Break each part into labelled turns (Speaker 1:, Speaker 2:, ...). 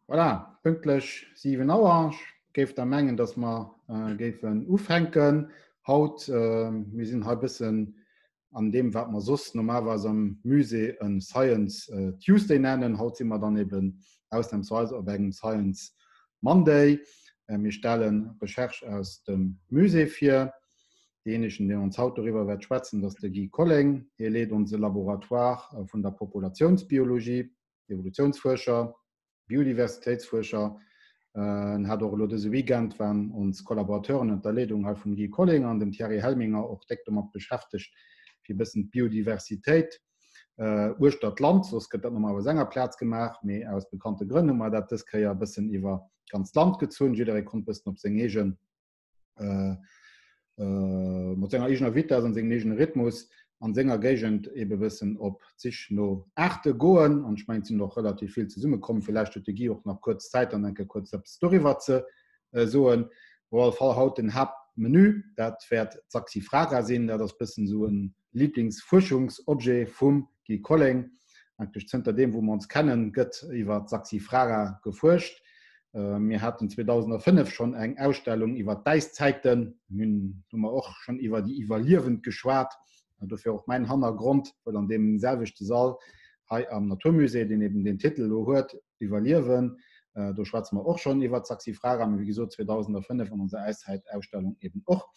Speaker 1: Voilà, pünktlech 7 Auer. Ech géif da mengen, dass mer géifen ufänken haut. Mir sinn hei e bëssen an deem, wat mer soss normalerweis am Musée e Science Tuesday nennen. Haut si mer dann eben ausnahmsweis op engem Science Monday. Mir stelle Recherche aus dem Musée vir. Deenegen, deen ons haut doriwwer wäert schwätzen, dat ass de Guy Colling. Hie leet onse Laboratoire vun der Populationsbiologie. Evolutiounsfuerscher, Biodiversitéitsfuerscher. En hat och elo dëse Weekend waren ons Collaborateuren ënner der Leedung hei vum Guy Colling an dem Thierry Helminger och déck domat beschäftegt, fir e bëssen d'Biodiversitéit uechter d'Land, soss gëtt dat normalerweis enger Plaz gemaach, mee aus bekannte Grënn hu mer dat dës Kéier e bëssen iwwer d'ganzt Land gezunn. Jidderee konnt bëssen op seng eegen mat senger eegener Vitess an sengem eegene Rhythmus an senger Géigend ebe bëssen op d'Sich no Aarte goen. An ech mengen, et sinn och relativ vill zesummekomm. Villäicht huet de Guy och nach kuerz Zäit, dann eng Kéier kuerz eppes doriwwer ze soen. Op alle Fall haut den Haaptmenü, dat wäert d'Saxifraga sinn. Dat ass bëssen esou en Lieblingsfuerschungsobjet vum Guy Colling. Eigentlech zënter deem, wou mer ons kennen, gëtt iwwer d'Saxifraga gefuerscht. Mir haten 2005 schonn eng Ausstellung iwwer d'Äiszäiten. Hunn hu mer och schonn iwwer déi Iwwerliewend geschwat. Dofir och mäin Hannergrond, well an deem selwechte Sall hei am Naturmusée, deen eben deen Titel elo huet, Iwwerliewen, do schwätze mer och schonn iwwer d'Saxifraga, mee wéi gesot 2005 an onser Äiszäitausstellung eben och.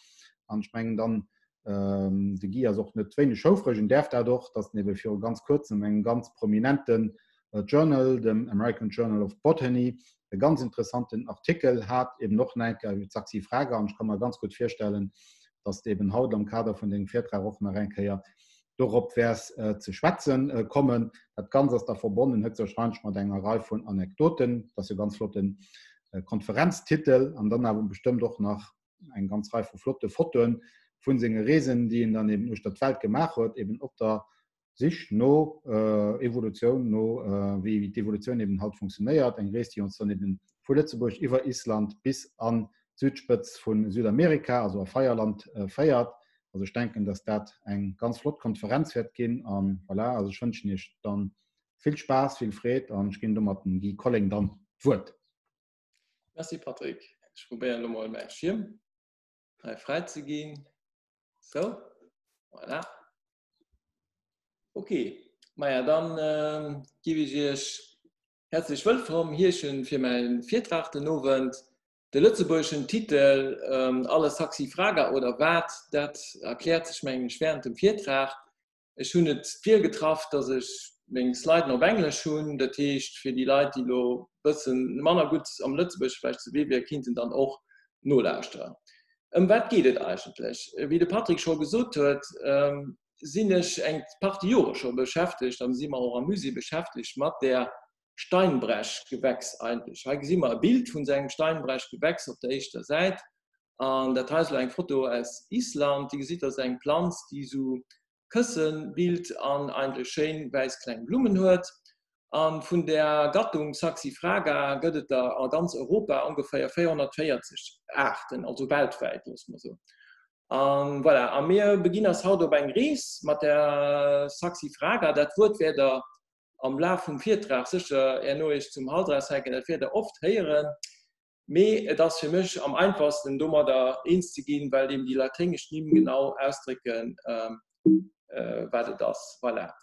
Speaker 1: An ech mengen dann De Guy ass och net wéineg houfreg en däerf dat och, datt en ebe viru ganz kuerzem engem ganz prominenten Journal, dem American Journal of Botany, e ganz interessanten Artikel hat, eben och nach eng Kéier iwwer d'Saxifraga. An ech ka mer ganz gutt virstellen, datt de eben haut am Kader vun dengem Virtrag och nach eng Kéier dorop wäers ze schwätze kommen. Dat Ganzt ass da verbonnen héchstwahrscheinlech mat enger Rei vun Anekdoten. Dat ass jo e ganz flotte Konferenztitel an dann awer bestëmmt och nach eng ganz Rei vu flotte Fotoen vun senge Reesen, déi en dann eben uechter d'Welt gemaach huet, eben op der Sich no Evolutioun, no wéi d'Evolutioun eben haut funktionéiert. Eng Rees, déi ons dann eben vu Lëtzebuerg iwwer Island bis an d'Südspëtz vu Südamerika, also a Feierland, féiert. Also ech denken, dass dat eng ganz flott Konferenz wäert ginn. An voilà, also ech wënschen Iech dann vill Spaass, vill Freed an ech ginn domat dem Guy Colling dann d'Wuert.
Speaker 2: Merci Patrick. Ech probéieren elo mol mäi Schierm hei fräi ze ginn. Sou, voilà. Ok, maja dann giff ech Iech häerzlech wëllkomm heeschen fir mäi Virtrag den Owend. De lëtzebuergeschen Titel Alles Saxifraga oder wat? Dat erkläert sech mengen ech während dem Virtrag. Ech hunn et d'Wiel getraff, dass ech meng Sliden op Englesch hunn. Dat heescht, fir déi Leit, déi elo bëssen manner gutt am Lëtzebuergesche vläicht ze wee wieren, kinnten dann och nolauschteren. Ëm wat geet et eigentlech? Wéi de Patrick scho gesot huet, sinn ech eng Partie Jore scho beschäftegt, an si mer och am Musée beschäftegt mat där Steinbrechgewächs eigentlech. Hei gesi mer e Bild vun esou engem Steinbrechgewächs op der éischter Säit. An dat hei ass elo eng Foto aus Island. Dir gesitt, dat ass eng Planz, déi esou Kësse bilt an eigentlech schéin wäiss kleng Blummen huet. A vun der Gattung Saxifraga gëtt et der a ganz Europa ongeféier 440 Aarten, also weltwäit, loosse mer soen. A voilà, a mir beginn eis haut op eng Rees mat der Saxifraga. Dat Wuert wäert der am Laf vum Virtrag sécher herno Iech zum Hals eraushänken, dat wäert der oft héieren. Mee et ass fir mech am einfachsten domadder eens ze ginn, well eben déi laténgesch Nimm genau ausdrécken, wat et ass. Voilà.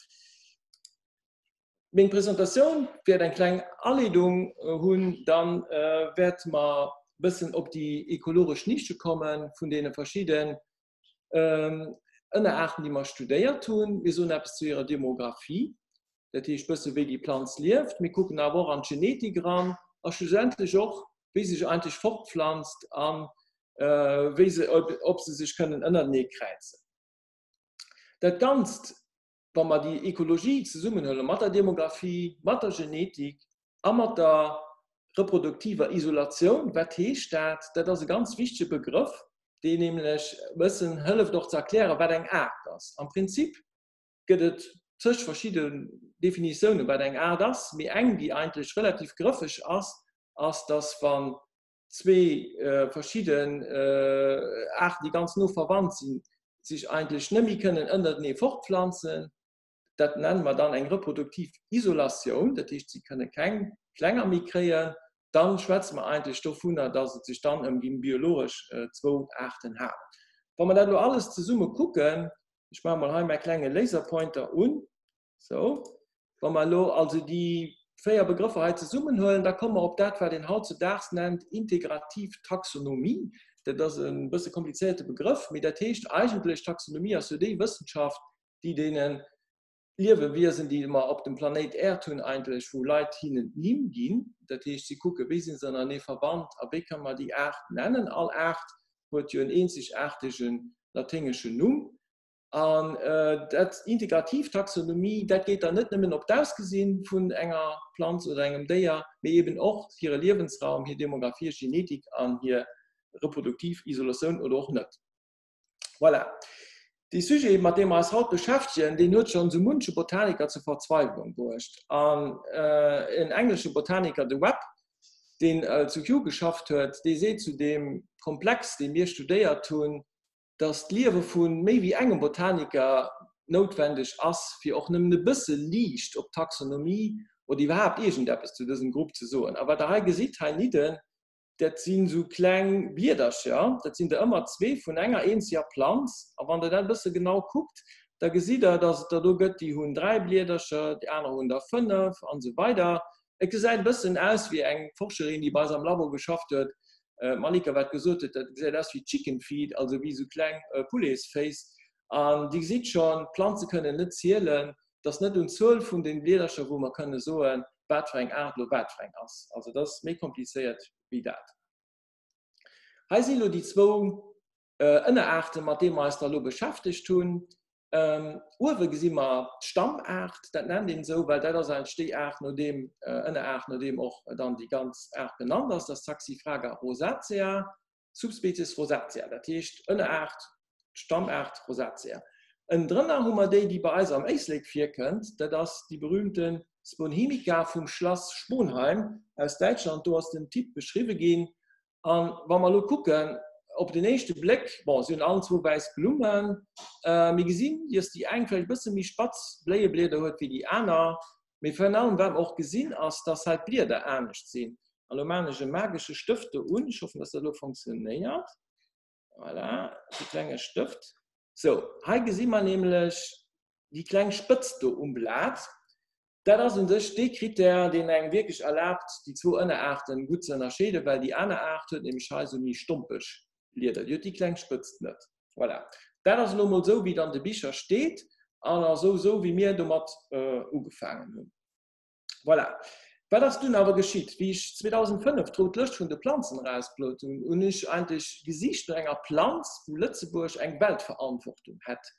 Speaker 2: Meng Presentatioun wäert eng kleng Aleedung hunn, dann wäerte mer e bëssen op déi ekologesch Nische komme vun deene verschidden Ënneraarten, déi mer studéiert hunn. Mir soen eppes zu hirer Demographie, dat heescht bësse wéi déi Planz lieft. Mir kucken awer och an d'Genetik eran a schlussendlech och, wéi se sech eigentlech fortpflanzt a wéi se, ob se sech kënnen ënnertenee kräizen. Dat Ganzt Wa mer déi Ekologie zesummenhuele mat der Demographie, mat der Genetik a mat der reproduktiver Isolatioun, wat heescht dat? Dat ass e ganz wichtege Begrëff, deen nämlech e bëssen hëlleft och ze erklären, wat eng Aart ass. Am Prinzip gëtt et zeg verschidde Definitiounen, wat eng Aart ass, mee eng, déi eigentlech relativ grëffeg ass, ass, dass wann zwee verschidden Aarten, déi ganz no verwannt sinn, sech eigentlech net méi kënnen ënnertenee fortpflanzen. Dat nenne mer dann eng reproduktiv Isolatioun, dat heescht, si kënne keng. Klenger méi kréien, dann schwätze mer eigentlech dovunner, dass et sech dann ëm déi biologesch zwou Aarten handelt. Wa mer dat elo alles zesumme kucken, ech maache mol hei mäi klenge Laserpointer un, sou, wa mer elo also déi véier Begrëffer hei zesummenhuelen, da komme mer op dat, wat een hautzedaags nennt integrativ Taxonomie. Dat ass e bësse komplizéierte Begrëff, mee dat heescht eigentlech, Taxonomie ass jo déi Wëssenschaft, déi deene Liewewiesen, déi mer op dem Planéit Äerd hunn, eigentlech, wou Leit hinnen Nimm ginn. Dat heescht, si kucken, wéi si se ënnerenee verwannt a wéi kënne mer déi Aart nennen. All Aart huet jo en eenzegaartege laténgeschen Numm. An dat integrativ Taxonomie, dat geet dann net nëmmen op d'Ausgesinn vun enger Planz oder engem Déier, mee eben och hire Liewensraum, hir Demographie, Genetik an hir reproduktiv Isolatioun oder och net. Voilà. Dee Sujet, mat deem mer eis haut beschäftegen, deen huet schonn esou munche Botaniker zur Verzweiwlung bruecht. An en englesche Botaniker, de Webb, deen zu Kew geschafft huet, dee seet zu deem Komplex, dee mir studéiert hunn, datt d'Liewe vu méi wéi engem Botaniker noutwendeg ass, fir och nëmmen e bësse Liicht op d'Taxonomie oder iwwerhaapt iergendeppes zu dësem Grupp ze soen. A wat Der hei gesitt heinidden, Dat sinn esou kleng Bliedercher, dat sinn der ëmmer zwee vun enger eenzeger Planz. A wann Der dat e bësse genau kuckt, da gesitt Der, dass et der do gëtt, déi hunn dräi Bliedercher, déi aner hunn der fënnef an esou weider. Et gesäit e bëssen aus wéi eng Forscherin, déi bei eis am Labo geschafft huet, d'Malika, wat gesot huet, dat gesäit aus wéi Chicken Feet, also wéi esou kleng Pouletsféiss. An Dir gesitt schonn, d'Planze kënnen net zielen. Et ass net un d'Zuel vun den Bliedercher, wou mer kënne soen, wat fir eng Aart elo wat fir eng ass. Also dat ass méi komplizéiert wéi dat. Hei sinn elo déi zwou Ënneraarten, mat deene mer eis da elo beschäftegt hunn. Uewe gesi mer d'Stammaart, dat nennt een esou, well dat ass eigentlech déi Aart, no deem Ënneraart, no deem och dann déi ganz Aart benannt ass, dat ass Saxifraga rosacea. Subspecies rosacea, dat heescht Ënneraart, Stammaart rosacea. Ënnendrënner hu mer déi, déi bei eis am Éislek virkënnt, dat ass déi berühmte Sponhemica vum Schlass Sponheim aus Däitschland. Do ass den Typ beschriwwe ginn. A wa mer elo kucken, op den éischte Bléck, bon, si hunn allen zwou wäiss Blummen, mir gesinn, dass déi eng vläicht e bësse méi spatz Bléieblieder huet wéi déi aner. Mee virun allem, wat mer och gesinn, ass, dass hei d'Blieder anescht sinn. An elo maachen ech e magesche Stëft do un. Ech hoffen, dass dat elo funktionéiert. Voilà, e klenge Stëft. Sou, hei gesi mer nämlech déi kleng Spëtz do um Blat. Dat ass u sech dee Krittär, deen engem wierklech erlaabt, déi zwou Ënneraarten gutt ze ënnerscheeden, well déi aner Aart huet nämlech hei esou méi stompeg Blieder, déi huet déi kleng Spëtzt net. Voilà. Dat ass elo mol esou, wéi et an de Bicher steet an ass och esou, wéi mir domat ugefaangen hunn. Voilà. Wat ass dunn awer geschitt? Wéi ech 2005 d'Rout Lëscht vun de Planzen erausbruet hunn, hunn ech eigentlech gesicht no enger Planz, wou Lëtzebuerg eng Weltverantwortung hätt.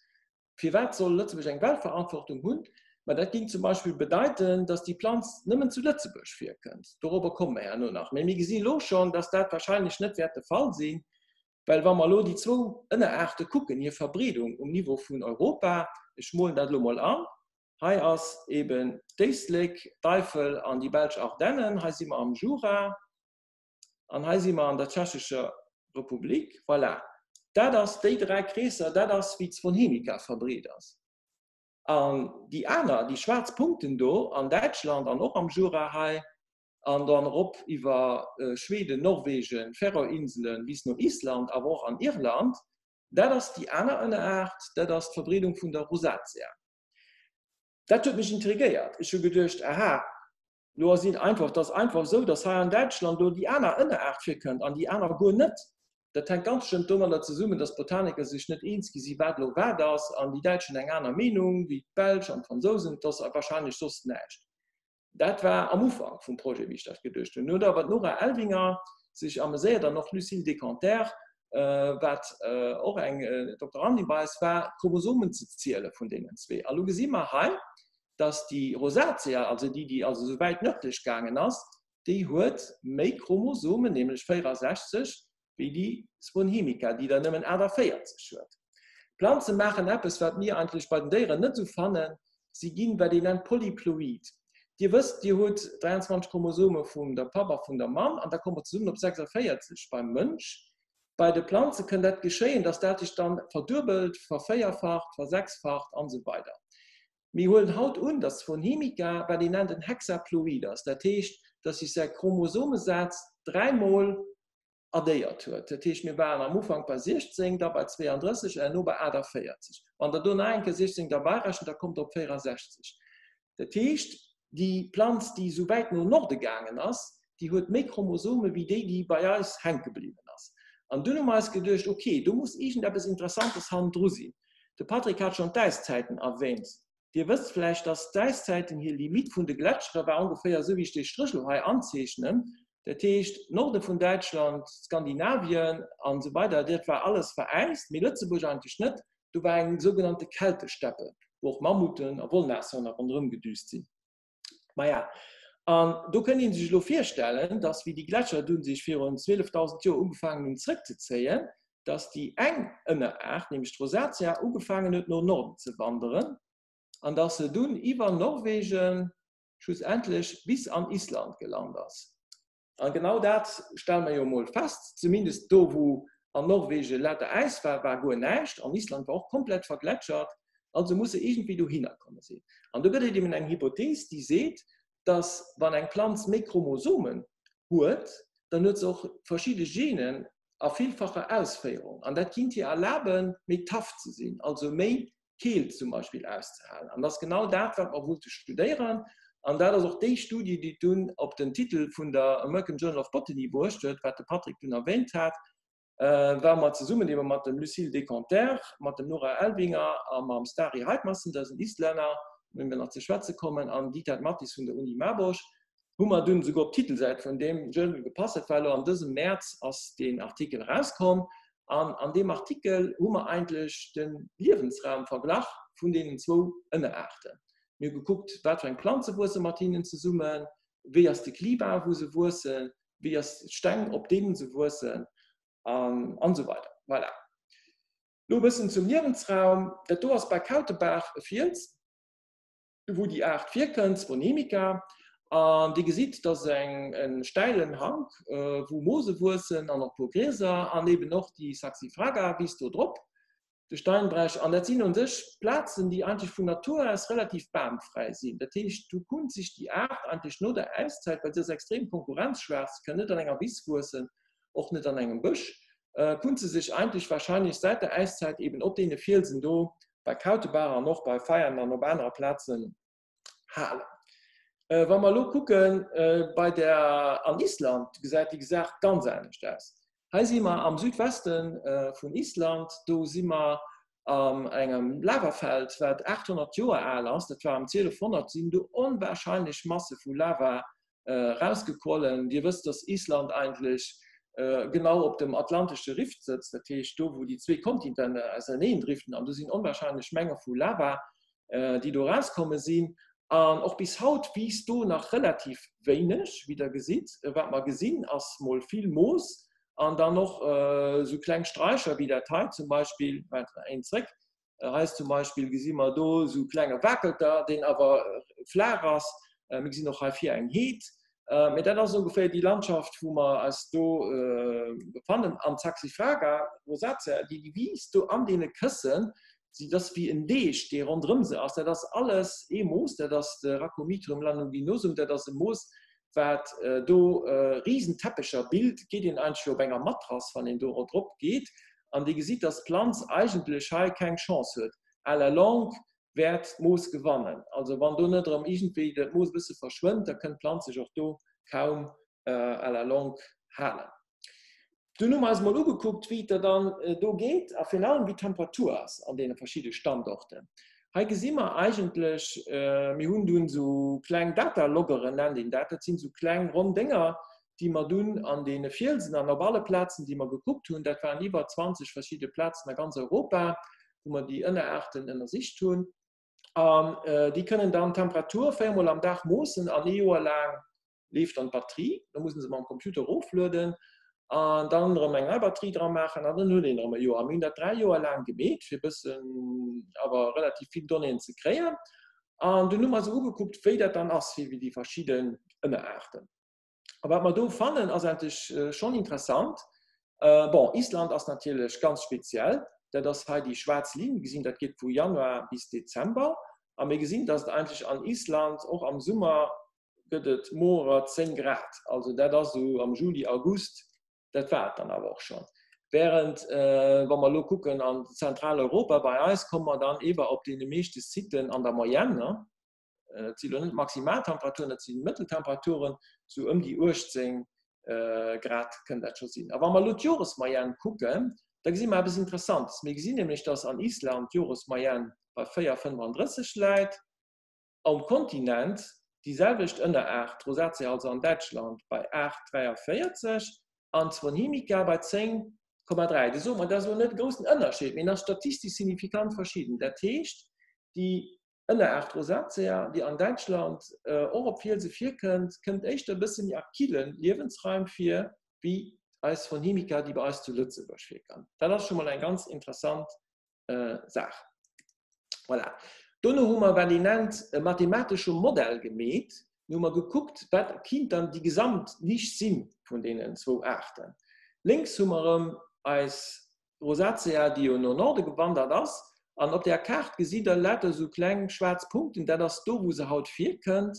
Speaker 2: Firwat soll Lëtzebuerg eng Weltverantwortung hunn? Ma dat géing zum Beispill bedeiten, datt déi Planz nëmmen zu Lëtzebuerg virkënnt. Dorobber komme mer herno nach. Mee mir gesi lo schonn, datt dat warscheinlech net wäert de Fall sinn, well wa mer elo déi zwou Ënneraarte kucken, hir Verbreedung um Niveau vun Europa, ech molen dat elo mol an, hei ass eben d'Éislek, d'Eifel an déi belsch Ardennen, hei si mer am Jura, An hei si mer an der Tschechescher Republik. Voilà. Dat ass déi dräi Kreesser, dat ass wéi d'Sponhemica verbreet ass. An déi aner, déi schwaarz Punkten do an Däitschland an och am Jura hei, an dann erop iwwer Schweden, Norwegen, Färöerinselen bis no Island, awer och an Irland, dat ass déi aner Ënneraart, dat ass d'Verbreedung vun der Rosacea. Dat huet mech intrigéiert. Ech hu geduecht, aha, lo ass et einfach, et ass einfach esou, datt hei an Däitschland lo déi aner Ënneraart virkënnt an déi aner guer net. Dat hänkt ganz bestëmmt domadder zesummen, datt d'Botaniker sech net eens gi sinn, wat elo wat ass, an déi Däitsch hunn eng aner Meenung wéi d'Belsch an d'Fransousen. Et ass wahrscheinlech soss näischt. Dat war am Ufank vum Projet, wéi ech dat geduecht hunn. Huet awer d'Nora Elvinger sech ameséiert an och d'Lucile Decanter, wat och eng Doktorandin bei eis war, d'Chromosomen ze ziele vun deenen zwee. A lo gesi mer hei, dass déi Rosacea, also déi, déi also esou wäit nërdlech gaangen ass, déi huet méi Chromosomen, nämlech 64, wéi déi Sponhemica, déi der nëmmen 48 huet. D'Planze maachen eppes, wat mir eigentlech bei den Déieren net esou fannen, si ginn, wat een nennt, polyploid. Dir wësst, Dir hutt 23 Chromosome vum der Papp a vun der Mamm, an da komme mer zesummen op 46 beim Mënsch. Bei de Planze kënn dat geschéien, dass dat sech dann verduebelt, vervéierfacht, versechsfacht an esou weider. Mir huelen haut un, dass d'Phonemica wat een nennt en Hexaploid ass, dat heescht, dass sech säi Chromosomesaz dräimol addéiert huet. Dat heescht, mir waren am Ufank bei 16, da bei 32 an elo bei 48. Wann Der do nach eng Kéier 16 derbäirechent, da kommt Der op 64. Dat heescht, déi Planz, déi esou wäit no Norde gaangen ass, déi huet méi Chromosome wéi déi, déi bei eis hänke bliwwen ass. An dunn hu mer eis geduecht, ok, do muss iergendeppes Interessantes hannendru sinn. De Patrick hat schonn d'Äiszäiten erwähnt. Dir wësst vläicht, dass d'Äiszäiten hir Limite vun de Gletschere war ongeféier esou wéi ech dee Stréch elo hei anzeechnen. Dat heescht, Norde vun Däitschland, Skandinavien an esou weider, dat war alles veräist, mee Lëtzebuerg eigentlech net. Do war eng sougenannte Kältesteppe, wou och Mammuten a Wollnashörner ronderëm gedüst sinn. Maja, an do kënnt ee sech elo virstellen, dass wéi déi Gletscher dunn sech virun 12.000 Joer ugefaangen hunn zrëckzezéien, dass déi eng Ënneraart, nämlech d'Rosatia, ugefaangen huet no Norden ze wanderen an dass se dunn iwwer Norwegen schlussendlech bis an Island gelant ass. An genau dat stelle mer jo emol fest, zumindest do wou an Norwegen lauter Äis war, war guer näischt, an Island war och komplett vergletschert, also muss se iergendwéi dohinner komme sinn. An do gëtt et eben eng Hypothees, déi seet, dass wann eng Planz méi Chromosomen huet, dann huet se och verschidde Genen a villfacher Ausféierung, an dat kinnt hir erlaben, méi tough ze sinn, also méi Keelt zum Beispill auszehalen. An dat ass genau dat, wat mer wollte studéieren. An dat ass och déi Studie, déi dunn op den Titel vun der American Journal of Botany bruecht huet, wat de Patrick dunn erwähnt hat, wou mer zesummen ebe mat dem Lucille Decanter, mat dem Nora Elvinger a mam Stari Heidmassen, dat ass en Islänner, op dee mir nach ze schwätze kommen, an Dieter Matthies vun der Uni Marburg, hu mer dunn esouguer op d'Titelsäit vun deem Journal gepasst. Dat war elo an dësem Mäerz ass deen Artikel erauskomm. An an deem Artikel hu mer eigentlech de Liewensraum verglach vun deenen zwou Ënneraarten. Mir hu gekuckt, wat fir eng Planze wuesse mat hinnen zesummen, wéi ass de Klima, wou se wuessen, wéi ass d'Steng, op deenen se wuessen an esou weider. Voilà. Elo e bëssen zum Liewensraum. Dat do ass bei Kautebaach e Fiels. wou déi Aart virkënnt, Sponemica, an Dir gesitt, dat ass eng e stäilen Hank, wou Moose wuessen an och puer Grieser an eben och déi Saxifraga wiisst do drop, de Steinbrech. An dat sinn un sech Plazen, déi eigentlech vun Natur aus relativ bamfräi sinn. Dat heescht, do kunnt sech déi Aart eigentlech no der Äiszäit, well se ass extrem konkurrenzschwaach, se kënn net an enger Wiss wuessen, och net an engem Bësch, kunnt se sech eigentlech wahrscheinlech säit der Äiszäit eben op deene Fielsen do bei Kautebaach an och bei Veianen an op anerer Plazen halen. Wa mer elo kucken bei der an Island, gesäit déi Saach ganz anescht aus. Hei si mer am Südweste vun Island, do si mer an engem Lavafeld, wat 800 Joer al ass. Dat war am 1200, sinn do onwahrscheinlech Masse vu Lava erausgequollen. Dir wësst, dass Island eigentlech genau op dem atlantesche Rift sëtzt, dat heescht do, wou déi zwee Kontinenter auserneen driften, an do sinn onwahrscheinlech Menge vu Lava, déi do erauskomme sinn. An och bis haut wiisst do nach relativ wéineg, wéi Der gesitt. Wat mer gesinn, ass mol vill Moos an dann och esou kleng Straicher wéi dat hei zum Beispill, een zréck, Hei zum Beispill gesi mer do esou klenge Wakelter, deen awer flaach ass. Mir gesinn och hei vir eng Heed. Mee dat ass ongeféier déi Landschaft, wou mer eis do befannen. An d'Saxifraga rosacea, déi déi wiisst do an deene Këssen. Si ass wéi en Deeg, dee ronderëm se ass. Dat ass alles ee Moos, dat ass de Racomitrium lanuginosum. Dat ass e Moos, wat do Risenteppecher bilt. Et geet een eigentlech wéi op enger Matrass, wann een do drop geet. An Dir gesitt, dass d'Planz eigentlech hei keng Chance huet. À la longue wäert d'Moos gewannen. Also wann do net erëm iergendwéi dat Moos e bësse verschwënnt, da kënnt d'Planz sech och do kaum à la longue halen. Dunn hu mer eis emol ugekuckt, wéi et der dann do geet a virun allem wéi d'Temperatur ass an deene verschidde Standorten. Hei gesi mer eigentlech, mir hunn dunn esou kleng Dataloggeren, nennt een dat, dat sinn esou kleng ronn Dénger, déi mer dunn an deene Fielsen an op alle Plazen, déi mer gekuckt hunn, dat waren iwwer 20 verschidde Plazen a ganz Europa, wou mer déi Ënneraarten ënnersicht hunn, an déi kënnen dann d'Temperatur véiermol am Dag moossen an ee Joer laang leeft dann d'Batterie. Da mussen se mam Computer eroflueden an dann erëm eng nei Batterie dra maachen an dann huet een erëm e Joer. A mir hunn dat 3 Joer laang gemeet, fir e bëssen awer relativ vill Donnéeën ze kréien. An dunn hu mer se ugekuckt, wéi dat dann ass fir déi verschidden Ënneraarten. A wat mer do fannen, ass eigentlech schonn interessant. Bon, Island ass natierlech ganz speziell. Dat ass hei déi schwaarz Linn. Mir gesinn, dat geet vu Januar bis Dezember. A mir gesinn, dass et eigentlech an Island och am Summer gëtt et morer 10 Grad. Also dat ass esou am Juli, August, dat war et dann awer och schonn. Während wa mer elo kucken an Zentraleuropa, bei eis komme mer dann ewer op deene meeschte Siten an der Moyenne, dat si lo net Maximaltemperaturen, dat si Mëtteltemperaturen, sou ëm déi 18 Grad kënnt dat scho sinn. A wa mer elo d'Joresmoyenne kucken, da gesi mer eppes Interessantes. Mir gesinn nämlech, dass an Island d'Joresmoyenne bei 4,35 läit, um Kontinent déi selwecht Ënneraart, d'Rosacea also an Däitschland, bei 8,43 an d'Swonhimica bei 10,3. Da soe mer, dat ass elo net e groussen Ënnerscheed, mee en ass statistesch signifikant verschidden. Dat heescht, déi Ënneraart Rosacea, déi an Däitschland och op Fielse virkënnt, kënnt éischter e bësse méi a kille Liewensraim vir wéi eis Fonhimica, déi bei eis zu Lëtzebuerg virkënnt. Dat ass scho mol eng ganz interessant Saach. Voilà. Dono hu mer, wat een nennt, e mathematesche Modell gemeet. Mir hu mer gekuckt, wat kinnt dann déi gesamt Nisch si vun deenen zwou Aarten. Lénks hu mer erëm eis Rosacea, déi jo no Norde gewandert ass, an op där Kaart gesitt der lauter esou kleng schwaarz Punkten, dat ass do wou se haut virkënnt.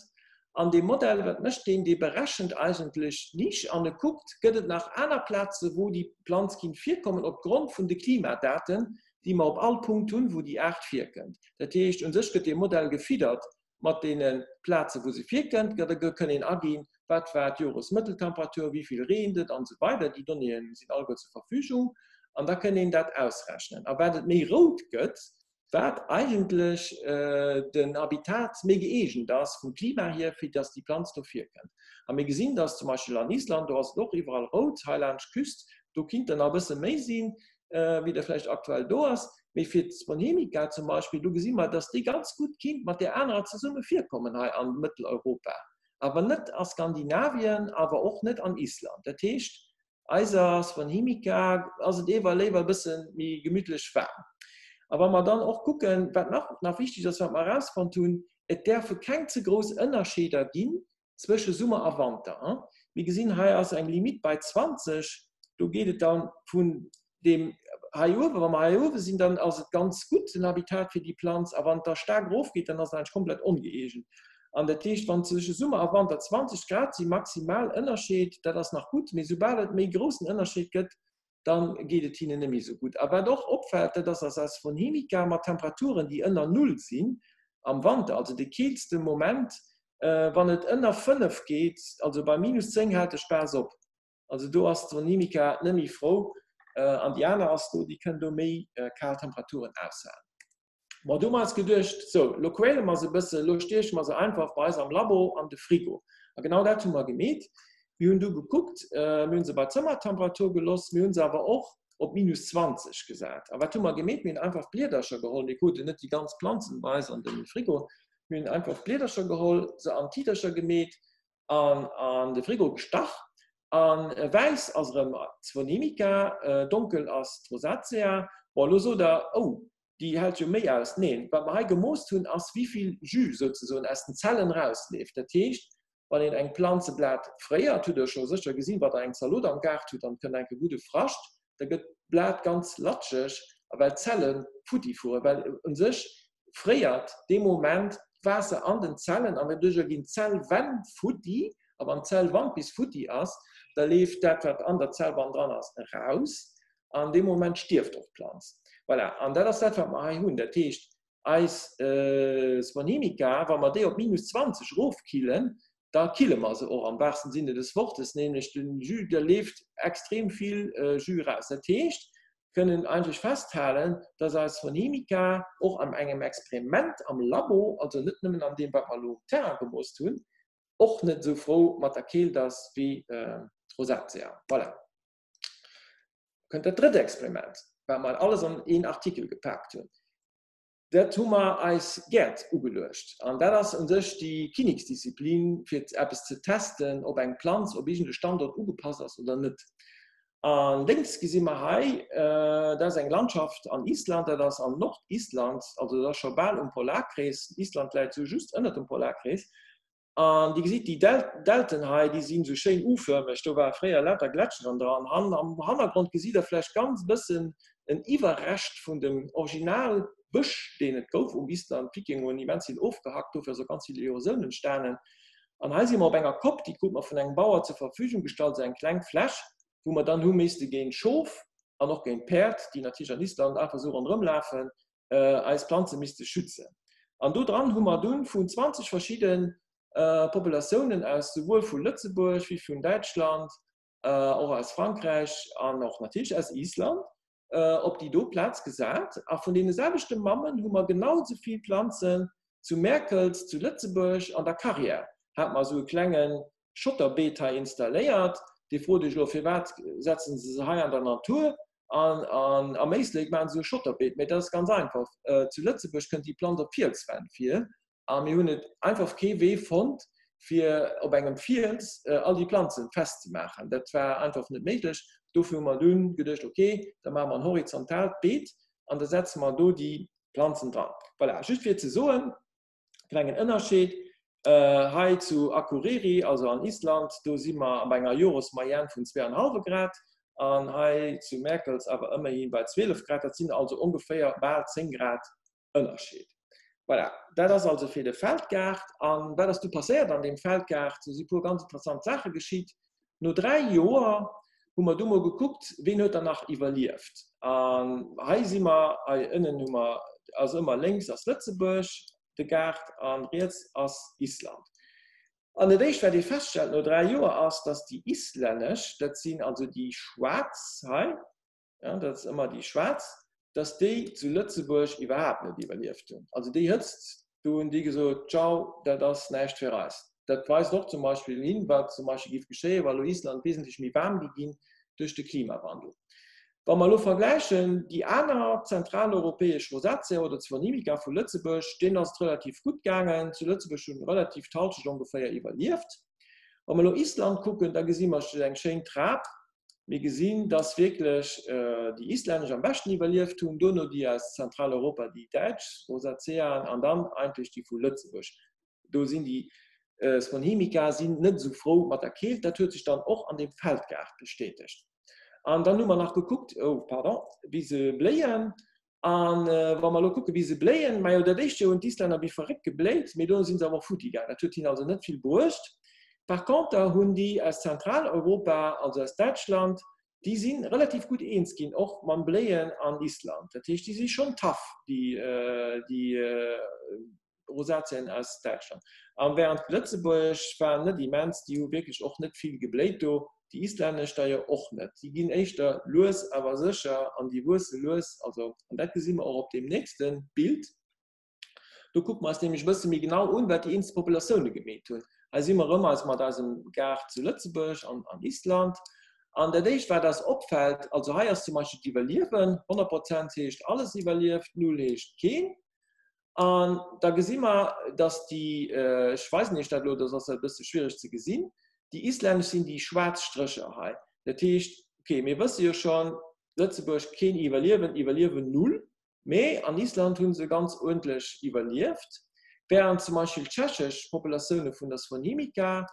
Speaker 2: An dee Modell, wat mécht deen? Dee berechent eigentlech d'Nisch an e kuckt, gëtt et nach aner Plaze wou déi Planz kinnt virkommen, op Grond vun de Klimadaten, déi mer op all Punkt hunn, wou déi Aart virkënnt. Dat heescht, u sech gëtt dee Modell gefiddert mat deene Plaze wou se virkënnt, da kënn een aginn, wat war d'Joresmëtteltemperatur, wéi vill reent et an esou weider. Déi Donnéeë sinn alleguer zur Verfügung an da kënn een dat ausrechnen. A wat et méi rout gëtt, wat eigentlech den Habitat méi gëeegent ass vum Klima hier, fir datt déi Planz do virkënnt. A mir gesinn, datt zum Beispill an Island, do ass et och iwwerall rout, hei laanscht d'Küst, do kinnt der nach e bësse méi sinn, wéi der vläicht aktuell do ass. Mee fir d'Sponhemica zum Beispill, do gesi mer, dass déi ganz gutt kinnt mat där anerer zesumme virkommen hei a Mëtteleuropa, awer net a Skandinavien, awer och net an Island. Dat heescht, eiser Sponhemica ass et ewer léiwer e bësse méi gemütlech waarm. A wa mer dann och kucken, wat nach nach wichteg ass, wat mer erausfonnt hunn, Et däerfe keng ze grouss Ënnerscheeder ginn zwësche Summer a Wanter. Mir gesinn, hei ass eng Limite bei 20, do geet et dann vun deem hei uewen, wa mer hei uewe sinn, dann ass et ganz gutt den Habitat fir déi Planz, a wann et da staark erofgeet, dann ass et eigentlech komplett ongëeegent. An dat heescht, wann zwësche Summer a Wanter 20 Grad si maximal Ënnerscheed, dat ass nach gutt, mee soubal et méi groussen Ënnerscheed gëtt, dann geet et hinnen net méi esou gutt. A wat och opfält, dat ass, dass eis Phonhemica mat Temperaturen, déi ënner Null sinn am Wanter, also de keelste Moment, wann et ënner 5 geet, also bei minus 10 hält de Spaass op. Also do ass d'Phonhemica net méi frou an déi aner ass do, déi kënn do méi kal Temperaturen aushalen. Bon, du hu mer eis geduecht, sou, lo quäle mer se e bëssen, lo stieche mer se einfach bei eis am Labo an de Frigo. A genau dat hu mer gemeet. Mir hunn du gekuckt, mir hu se bei Zëmmertemperatur geloss, mir hu se awer och op minus 20 gesat. A wat hu mer gemeet? Mir hunn einfach Bliedercher geholl, mir kruten net déi ganz Planzen bei eis an de Frigo, mir hunn einfach Bliedercher geholl, se an Tiitercher gemeet an an de Frigo gestach. A wäiss ass erëm d'Svonimica, donkel ass d'Rosacea. Bon, elo sot der, oh, déi hält jo méi aus. Neen, wat mer hei gemoost hunn, ass wéivill Jus souzesoen aus den Zellen erausleeft. Dat heescht, wann een eng Planzeblat fréiert, hutt Der scho sécher gesinn, wa Der eng Zalot am Gaart hutt an et kënnt enke gudde Frascht, da gëtt d'Blat ganz latscheg, a well d'Zelle futti fueren, well u sech fréiert dee Moment d'Waasser an den Zellen an doduercher ginn d'Zellwänn futti. A wann d'Zellwand bis futti ass, da leeft dat, wat an der Zellwand dran ass, eraus. An deem Moment stierft och d'Planz. Voilà, an dat ass dat, wat mer hei hunn. Dat heescht, eis Sponhimica, wa mer déi op minus 20 erofkillen, da kille mer se och am wahrsten Sinne des Wortes, nämlech de Jus, da leeft extrem vill Jus eraus. Dat heescht, kënnen eigentlech festhalen, dass eis Sponhimica och an engem Experiment am Labo, also net nëmmen an deem, wat mer elo um Terrain gemooss hunn, och net esou frou mat der Keelt ass wéi d'Rosacea. Voilà. Kënnt dat drëtt Experiment, wat mer alles an een Artikel gepaakt hunn. Dat hu mer eis Gäert ugeluecht. An dat ass u sech déi Kinneksdisziplin, fir eppes ze testen, ob eng Planz op iergend e Standort ugepasst ass oder net. A lénks gesi mer hei, dat ass eng Landschaft an Island, dat ass an Nordisland, also dat ass scho bal um Polarkrees. Island läit sou just ënnert dem Polarkrees. An Dir gesitt déi Delten hei, déi sinn esou schéin U-förmeg, do ware fréier lauter Gletscheren dran. An am Hannergrond gesitt Der vläicht ganz bëssen en Iwwerrescht vun dem Original. Bësch, deen et gouf um Island. D'Vikinge hunn immens vill ofgehackt, dofir ass och ganz vill Erosioun entstanen. An hei si mer op enger Kopp, déi krut mer vun engem Bauer zur Verfügung gestallt, esou eng kleng Fläch, wou mer dann hu misste géint Schof an och géint Päerd, déi natierlech an Island einfach esou ronderëm lafen, eis Planze misste schützen. An do dran hu mer dunn vun 20 verschidde Populatiounen aus souwuel vu Lëtzebuerg wéi vun Däitschland, och aus Frankräich an och natierlech aus Island, op déi do Plaz gesat. A vun deene selwechte Mammen hu mer genau esou vill Planzen zu Mäerkels, zu Lëtzebuerg an der Carrière hate mer esou e klenge Schotterbeet hei installéiert. Dir frot Iech elo, firwat setzen se se hei an der Natur an am Éislek maachen se esou e Schotterbeet? Mee dat ass ganz einfach, Zu Lëtzebuerg kënnt déi Planz op Fielswänn vir a mir hunn et einfach kee Wee fonnt, fir op engem Fiels all déi Planzen festzemaachen. Dat war einfach net méiglech. Dofir hu mer dunn geduecht, okay, da maache mer en horizontaalt Beet an da setze mer do déi Planzen dran. Voilà, just fir ze soen, klengen Ënnerscheed, hei zu Akureyri, also an Island, do si mer bei enger Joresmoyenne vun 2,5 Grad an hei zu Mäerkels awer ëmmerhi bei 12 Grad. Dat sinn also ongeféier bal 10 Grad Ënnerscheed. Voilà, dat ass also fir de Feldgaart. An wat ass du passéiert an deem Feldgaart? Do si puer ganz interessant Saache geschitt. No 3 Joer hu mer du mol gekuckt, ween huet dann nach iwwerlieft. An hei si mer, hei ënnen hu mer, also ëmmer lénks ass Lëtzebuerg, de Gaart, an riets ass Island. An dat éischt wat ee feststellt no 3 Joer ass, dass déi islännesch, dat sinn also déi schwaarz hei, ja, dat ass ëmmer déi schwaarz, dass déi zu Lëtzebuerg iwwerhaapt net iwwerlieft hunn. Also déi Hëtzt, do hunn déi gesot, Ciao, dat ass näischt fir eis. Dat weist och zum Beispill hin, wat zum Beispill géif geschéien, wa lo Island wesentlech méi waarm gi ginn duerch de Klimawandel. Wa mer elo vergläichen déi aner zentraleuropäesch Rosacea oder Zvonimica vu Lëtzebuerg, deenen ass et relativ gutt gaangen. Zu Lëtzebuerg hunn relativ d'Halschent ongeféier iwwerlieft. Wa mer elo Island kucken, da gesi mer eng schéin Trap, Mir gesinn, dass wierklech déi islännesch am beschten iwwerlieft hunn, duerno déi aus Zentraleuropa, déi däitsch Rosaceaen an dann eigentlech déi vu Lëtzebuerg. Do sinn déi Sponhimica sinn net esou frou mat der Keelt. Dat huet sech dann och an deem Feldgaart bestätegt. An dann hu mer nach gekuckt, oh pardon, wéi se bléien. A wa mer elo kucken, wéi se bléien, majo, dat éischt Joer hunn d'Islänner wéi verréckt gebléit, mee dono si se awer futti gaangen. Dat huet hinnen also net vill bruecht. Par conter hunn déi aus Zentraleuropa, also aus Däitschland, déi si relativ gutt eens ginn, och mam Bléien an Island. Dat heescht, déi si schonn tough, déi Rosaceen aus Däitschland. An während Lëtzebuerg war net immens, déi hu wierklech och net vill gebléit do, déi islännesch der jo och net. Déi ginn éischter lues awer sécher an déi wuesse lues, also an dat gesi mer och op deem nächste Bild. Do kucke mer eis nämlech e bësse méi genau un, wat déi eenzel Populatioune gemeet hunn. Hei si mer erëm eis mat eisem Gaart zu Lëtzebuerg an an Island. An dat éischt wat eis opfält, also hei ass zum Beispill d'Iwwerliewen, 100 Prozent heescht alles iwwerlieft, null heescht keen. An da gesi mer, dass déi, ech weisen Iech dat elo, dat ass e bësse schwiereg ze gesinn, déi islännesch sinn déi schwaarz Strécher hei. Dat heescht, okay, mir wësse jo schonn, Lëtzebuerg keen Iwwerliewen, Iwwerliewen null, mee an Island hu se ganz uerdentlech iwwerlieft, während zum Beispill d'tschechesch Populatioune vun der Svonimica,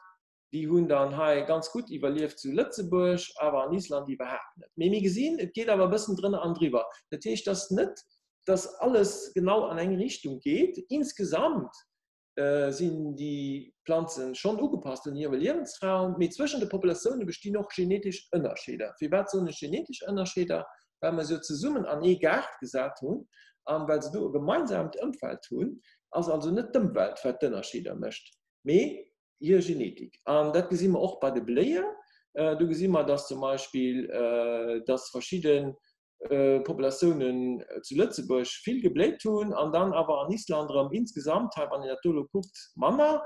Speaker 2: Déi hunn dann hei ganz gutt iwwerlieft zu Lëtzebuerg, awer an Island iwwerhaapt net. Mee mir gesinn, et geet awer e bëssen drënner an driwwer. Dat heescht, dass net, dass alles genau an eng Richtung geet. Insgesamt sinn déi Planze schonn ugepasst un hire Liewensraum, mee zwëschen de Populatioune bestinn och genetesch Ënnerscheeder. Firwat soen ech genetesch Ënnerscheeder? Well mer se jo zesummen an ee Gaart gesat hunn an well se do e gemeinsamt Ëmfeld hunn, ass also net d'Ëmwelt, wat d'Ënnerscheeder mécht, mee hir Genetik. An dat gesi mer och bei de Bléien. Do gesi mer, dass zum Beispill dass verschidde Populatiounen zu Lëtzebuerg vill gebléit hunn an dann awer an Island erëm insgesamt, hei wann een dat do elo kuckt, manner.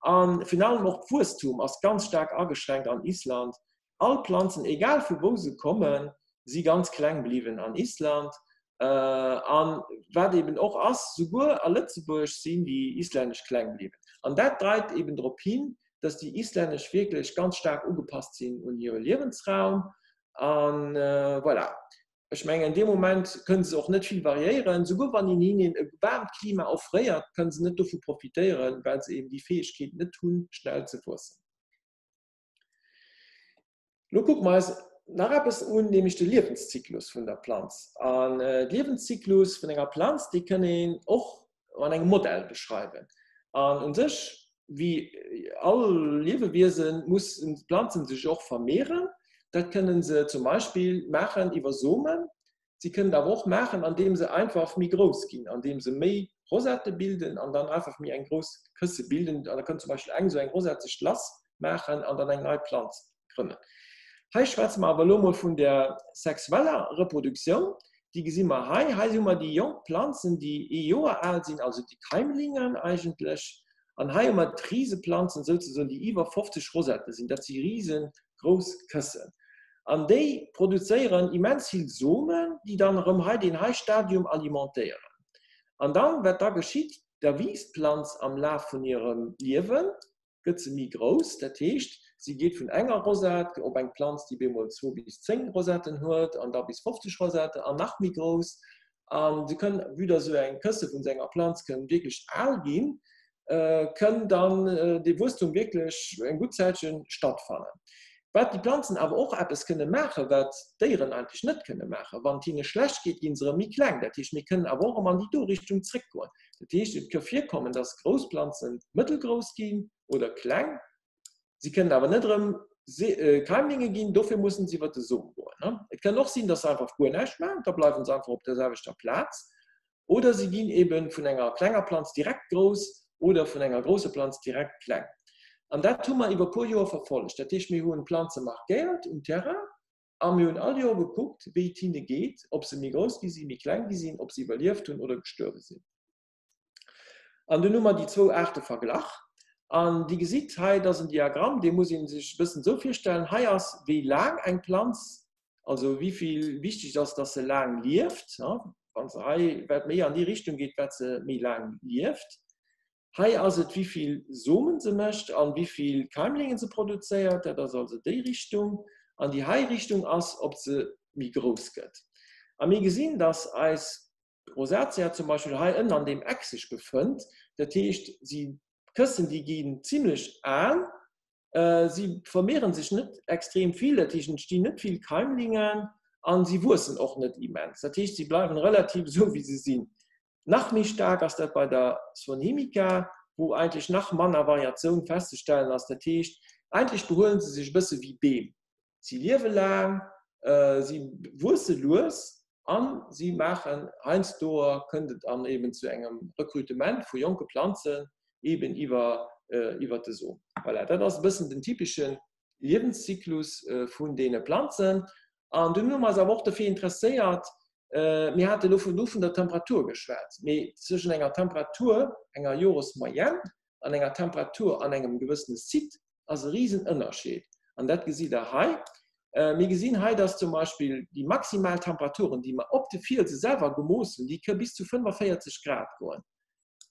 Speaker 2: A virun allem och d'Wuesstum ass ganz staark ageschränkt an Island. All Planzen, egal vu wou se kommen, si ganz kleng bliwwen an Island. An wat eben och ass, souguer a Lëtzebuerg sinn déi islännesch kleng bliwwen. An dat deit eben drop hin, dass déi islännesch wierklech ganz staark ugepasst sinn un hire Liewensraum. An voilà, ech mengen, dee Moment kënne se och net vill variéieren. Souguer wann een hinnen e waarmt Klima offréiert, kënne se net dovu profitéieren, well se eben déi Fäegkeet net hunn, schnell ze wuessen. Lo kucke mer eis. nach eppes un, nämlech de Liewenszyklus vun der Planz. An de Liewenszyklus vun enger Planz, dee kënn een och an engem Modell beschreiwen. An u sech, wéi all Liewewiesen, mussen d'Planzen sech och vermehren. Dat kënnen se zum Beispill maachen iwwer Somen. Si kënnen et awer och maachen, andeem se einfach méi grouss ginn, andeem se méi Rosette bilden an dann einfach méi eng grouss Kësse bilden. An da kënnt zum Beispill eng esou eng Rosette sech lass maachen an dann eng nei Planz grënnen. Hei schwätze mer awer elo mol vun der sexueller Reproduktioun. Déi gesi mer hei. Hei hu mer déi jonk Planzen, déi ee Joer al sinn, also déi Keimlingen eigentlech. An hei hu mer d'Riseplanzen souzesoen, déi iwwer 50 Rosette sinn. Dat si risegrouss Këssen. An déi produzéieren immens vill Somen, déi dann erëm hei deen hei Stadium alimentéieren. An dann, wat da geschitt, da wiisst d'Planz am Laf vun hirem Liewen, gëtt se méi grouss, dat heescht, si geet vun enger Rosette op eng Planz, déi bemol zwou bis 10 Rosetten huet an da bis 50 Rosetten an nach méi grouss. A se kënn, vue dass esou eng Kësse vun esou enger Planz kënn wierklech al ginn, kënn dann dee Wuesstum wierklech eng gutt Zäitche stattfannen. Wat déi Planzen awer och eppes kënne maachen, wat d'Déieren eigentlech net kënne maachen, Wann et hinne schlecht geet, gi se erëm méi kleng. Dat heescht, mir kënnen awer och erëm an déi do Richtung zréckgoen. Dat heescht, et ka virkommen, dass grouss Planze mëttelgrouss ginn oder kleng. Si kënnen awer net erëm Keimlinge ginn, dofir mussen se iwwer de Som goen. Et kann och sinn, dass se einfach guer näischt maachen, da bleiwe se einfach op der selwechter Plaz. Oder si ginn ebe vun enger klenger Planz direkt grouss oder vun enger grousser Planz direkt kleng. An dat hu mer iwwer e puer Joer verfollegt. Dat heescht, mir hunn d'Planze markéiert um Terrain a mir hunn all Joer gekuckt, wéi et hinne geet, ob se méi grouss gi sinn, méi kleng gi sinn, ob se iwwerlieft hunn oder gestuerwe sinn. An dunn hu mer déi zwou Aarte verglach. An Dir gesitt hei, dat ass en Diagramm, dee muss ee sech e bëssen esou virstellen, Hei ass, wéi laang eng Planz Also wéi vill wichteg ass, dass se laang lieft. Wann se hei wat méi an déi Richtung geet, wat se méi laang lieft. Hei ass et wéi vill Somen se mécht an wéi vill Keimlingen se produzéiert. Dat ass also déi Richtung. An déi hei Richtung ass, ob se méi grouss gëtt. A mir gesinn, dass eis Rosacea zum Beispill hei ënnen an deem Eck sech befënnt. Dat heescht, si Këssen, déi ginn zimlech al. Si vermehren sech net extrem vill, dat heescht et stinn net vill Keimlingen an si wuessen och net immens. Dat heescht si bleiwen relativ esou wéi se sinn. Nach méi staark ass dat bei der Swonhimica, wou eigentlech nach manner Variatioun festzestellen ass. Dat heescht eigentlech behuelen se sech e bësse wéi Beem. Si liewe laang, si wuesse lues a si maachen heiansdo kënnt et dann eben zu engem Rekrutement vu jonke Planzen eben iwwer iwwer de Som. Voilà, dat ass e bëssen den typesche Liewenszyklus vun deene Planzen. An dunn hu mer eis awer och dofir interesséiert, mir hate elo vun do vun der Temperatur geschwat, mee zwëschen enger Temperatur, enger Joresmoyenne an enger Temperatur an engem gewëssene Site ass e risen Ënnerscheed an dat gesitt Der hei. Mir gesinn hei, dass zum Beispill déi maximal Temperaturen, déi mer op de Fielse selwer gemooss hunn, déi kënne bis zu 45 Grad goen.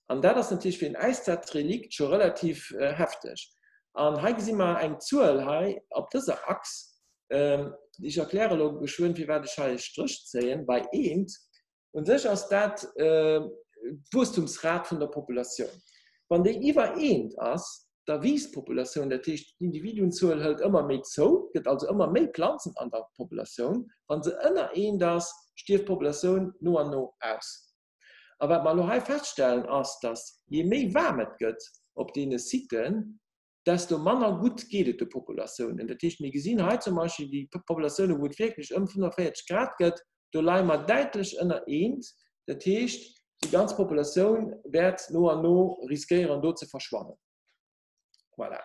Speaker 2: An dat ass natierlech fir en Äiszäitrelikt scho relativ hefteg. An hei gesi mer eng Zuel hei op dëser Achs. Ech erkläre elo geschwënn, firwat ech hei e Stréch zéien bei eent. Un sech ass dat d'Wuesstumsrat vun der Populatioun. Wann déi iwwer eent ass, da wiisst d'Populatioun, dat heescht d'Individuenzuel hëlt ëmmer méi zou, et gëtt also ëmmer méi Planzen an der Populatioun. Wa se ënner eent ass, stierft d'Populatioun no an no aus. A wat mer elo hei feststellen ass, datt jee méi waarm et gëtt op deene Siten, desto manner gutt geet et de Populatiounen. Dat heescht, mir gesinn hei zum Beispill déi Populatiounen, wou et wierklech ëm 45 Grad gëtt, do leie mer däitlech ënner eent. Dat heescht, déi ganz Populatioun wäert no an no riskéieren, do ze verschwannen. Voilà.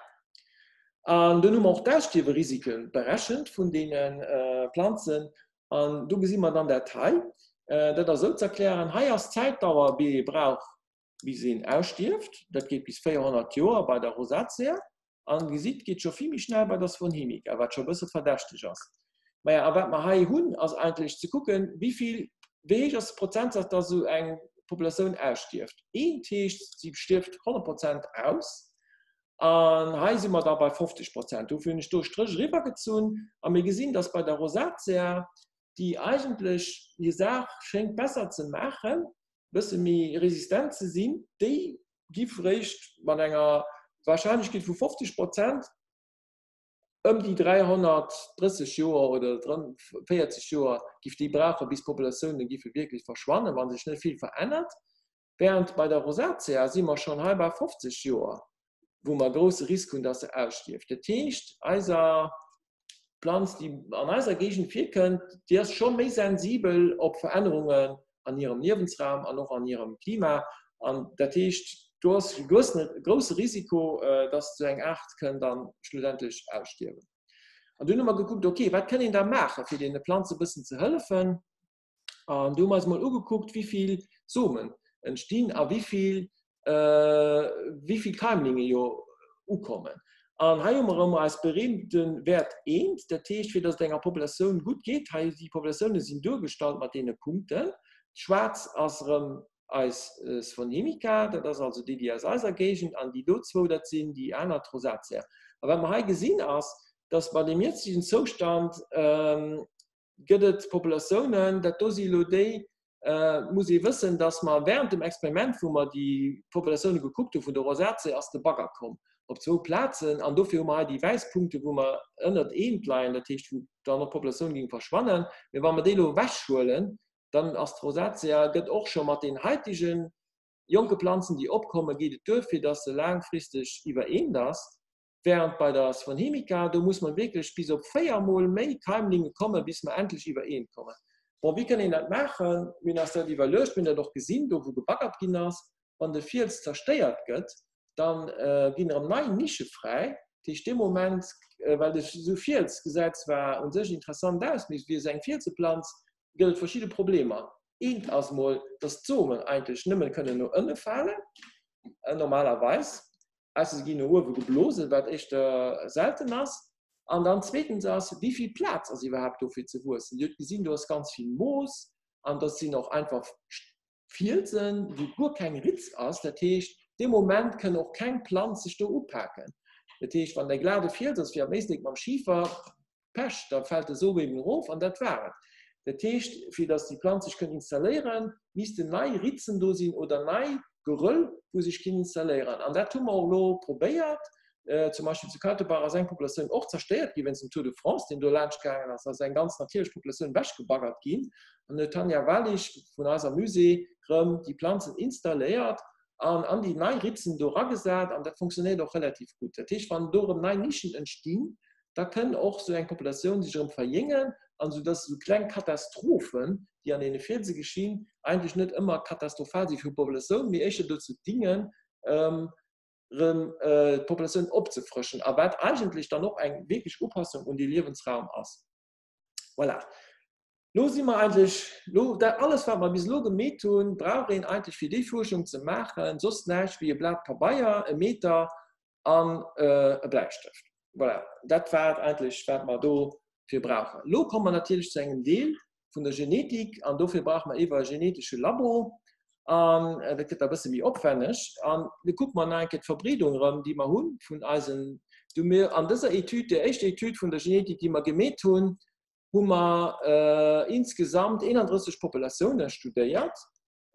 Speaker 2: An dunn hu mer och d'Ausstierwerisike berechent vun deene Planzen. An do gesi mer dann dat hei. Dat ass esou ze erklären, Hei ass d'Zäitdauer, déi ee brauch, bis een ausstierft, dat geet bis 400 Joer bei der Rosacea, an gesitt, geet scho vill méi schnell bei der Swonhimica, wat scho e bësse verdächteg ass. Maja, a wat mer hei hunn, ass eigentlech ze kucken, wéi vill, wéi héich ass de Prozentsaz, dass esou eng Populatioun ausstierft. Eent heescht, si stierft 100 Prozent aus, an hei si mer da bei 50 Prozent. Dofir hunn ech do e Stréch eriwwergezunn, a mir gesinn, dass bei der Rosacea, déi eigentlech hir Saach schéngt besser ze maachen, bësse méi resistent ze sinn, déi gi réischt mat enger Warscheinlechkeet vu 50 Prozent. Ëm déi 330 Joer oder 40 Joer giff déi brauchen, bis d'Populatioune giffe wierklech verschwannen, wa sech net vill verännert. Während bei der Rosacea si mer schonn hei bei 50 Joer, wou mer e grousse Risk hunn, dass se ausstierft. Dat heescht, eiser Planz, déi an eiser Géigend virkënnt, déi ass scho méi sensibel op Verännerungen an hirem Liewensraum an och an hirem Klima. An dat heescht, do ass e grousse Risiko, dass esou eng Aart kënn dann schlussendlech ausstierwen. An dunn hu mer gekuckt, okay, wat kënn een da maachen, fir deene Planze e bëssen ze hëllefen? An du hu mer eis mol ugekuckt, wéi vill Somen entstinn a wéi vill, wéi vill Keimlinge jo ukommen. An hei hu mer erëm eis berühmte Wäert eent, dat heescht, fir datt et enger Populatioun gutt geet, hei déi Populatioune sinn duergestallt mat deene Punkten. Schwaarz ass erëm eis Svonhimica, dat ass also déi, déi aus eiser Géigend, an déi do zwou, dat sinn déi aner, d'Rosacea. A wat mer hei gesinn ass, datt bei deem jëtzegen Zoustand, gëtt et Populatiounen, dat do si elo déi, muss ee wëssen, datt mer während dem Experiment, wou mer déi Populatioune gekuckt hu vun der Rosacea, ass de Bagger komm op zwou Plazen an dofir hu mer hei déi wäiss Punkte wou mer ënnert eent leien, dat heescht wou dann och d'Populatioun géing verschwannen. Mee wa mer déi elo ewechhuelen, dann ass d'Rosacea, gëtt och scho mat den haitege jonke Planzen, déi opkommen, geet et duer, fir datt se laangfristeg iwwer eent ass. Während bei der Svonhemica, do muss mer wierklech bis op 4 mol méi Keimlinge kommen, bis mer endlech iwwereent kommen. Bon, wéi kënn een dat maachen? Mir hunn eis dat iwwerluecht, mir hunn dat och gesinn, do wou gebaggert ginn ass. Wann de Fiels zerstéiert gëtt, da ginn erëm nei Nische fräi. Dat heescht, dee Moment, well de esou Fiels gesäit zwar u sech interessant aus, mee wéi esou eng Fielseplanz gëtt et verschidde Problemer. Eent ass mol, dass d'Somen eigentlech nëmme kënnen no ënne falen, normalerweis. Ausser se ginn no uewe geblosen, wat éischter selten ass. An dann zweetens ass, wéi vill Plaz ass iwwerhaapt do fir ze wuessen? Dir hutt gesinn, do ass ganz vill Moos an dat sinn och einfach Fielsen, wou guer keng Ritz ass. Dat heescht, dee Moment kënn och keng Planz sech do upaken. Dat heescht, wann e glade Fiels ass, wéi am Éislek mam Schifer, Pech, da fält de Som eben erof an dat war et. Dat heescht, fir datt déi Planz sech kënnt installéieren, missten nei Ritzen do sinn oder nei Geröll, wou sech kinn installéieren. An dat hu mer och elo probéiert. Zum Beispill zu Kautebaach ass eng Populatioun och zerstéiert gi wéinst dem Tour de France, deen do laanscht gaangen ass. Da ass eng ganz natierlech Populatioun ewechgebaggert ginn. An huet d'Tanja Wallich vun eiser Musée rëm déi Planzen installéiert an an déi nei Ritzen do eragesat. An dat funktionéiert och relativ gutt. Dat heescht, wann do erëm nei Nischen entstinn, da kënn och esou eng Populatioun sech erëm verjéngen, an esou dass esou kleng Katastrophen, déi an deene Fielse geschinn, eigentlech net ëmmer katastrophal si fir d'Populatioun, mee éischter dozou dingen, erëm d'Populatioun opzefrëschen, a wat eigentlech dann och eng wierklech Upassung un dee Liewensraum ass. Voilà. Lo si mer eigentlech, lo dat alles, wat mer bis elo gemeet hunn, brauch een eigentlech fir déi Fuerschung ze maachen, soss näischt wéi e Blat Pabeier, e Meter an e Bläistëft. Voilà, dat war et eigentlech, wat mer dofir brauchen. Elo komme mer natierlech zu engem Deel vun der Genetik an dofir brauche mer iwwer e genetesche Labo an dat gëtt da e bësse méi opwenneg. An do kucke mer nach eng Kéier d'Verbreedung erëm, déi mer hu vun eisen, du mir an dëser Etüd, der éischter Etüd vun der Genetik, déi mer gemeet hunn, hu mer insgesamt 31 Populatioune studéiert.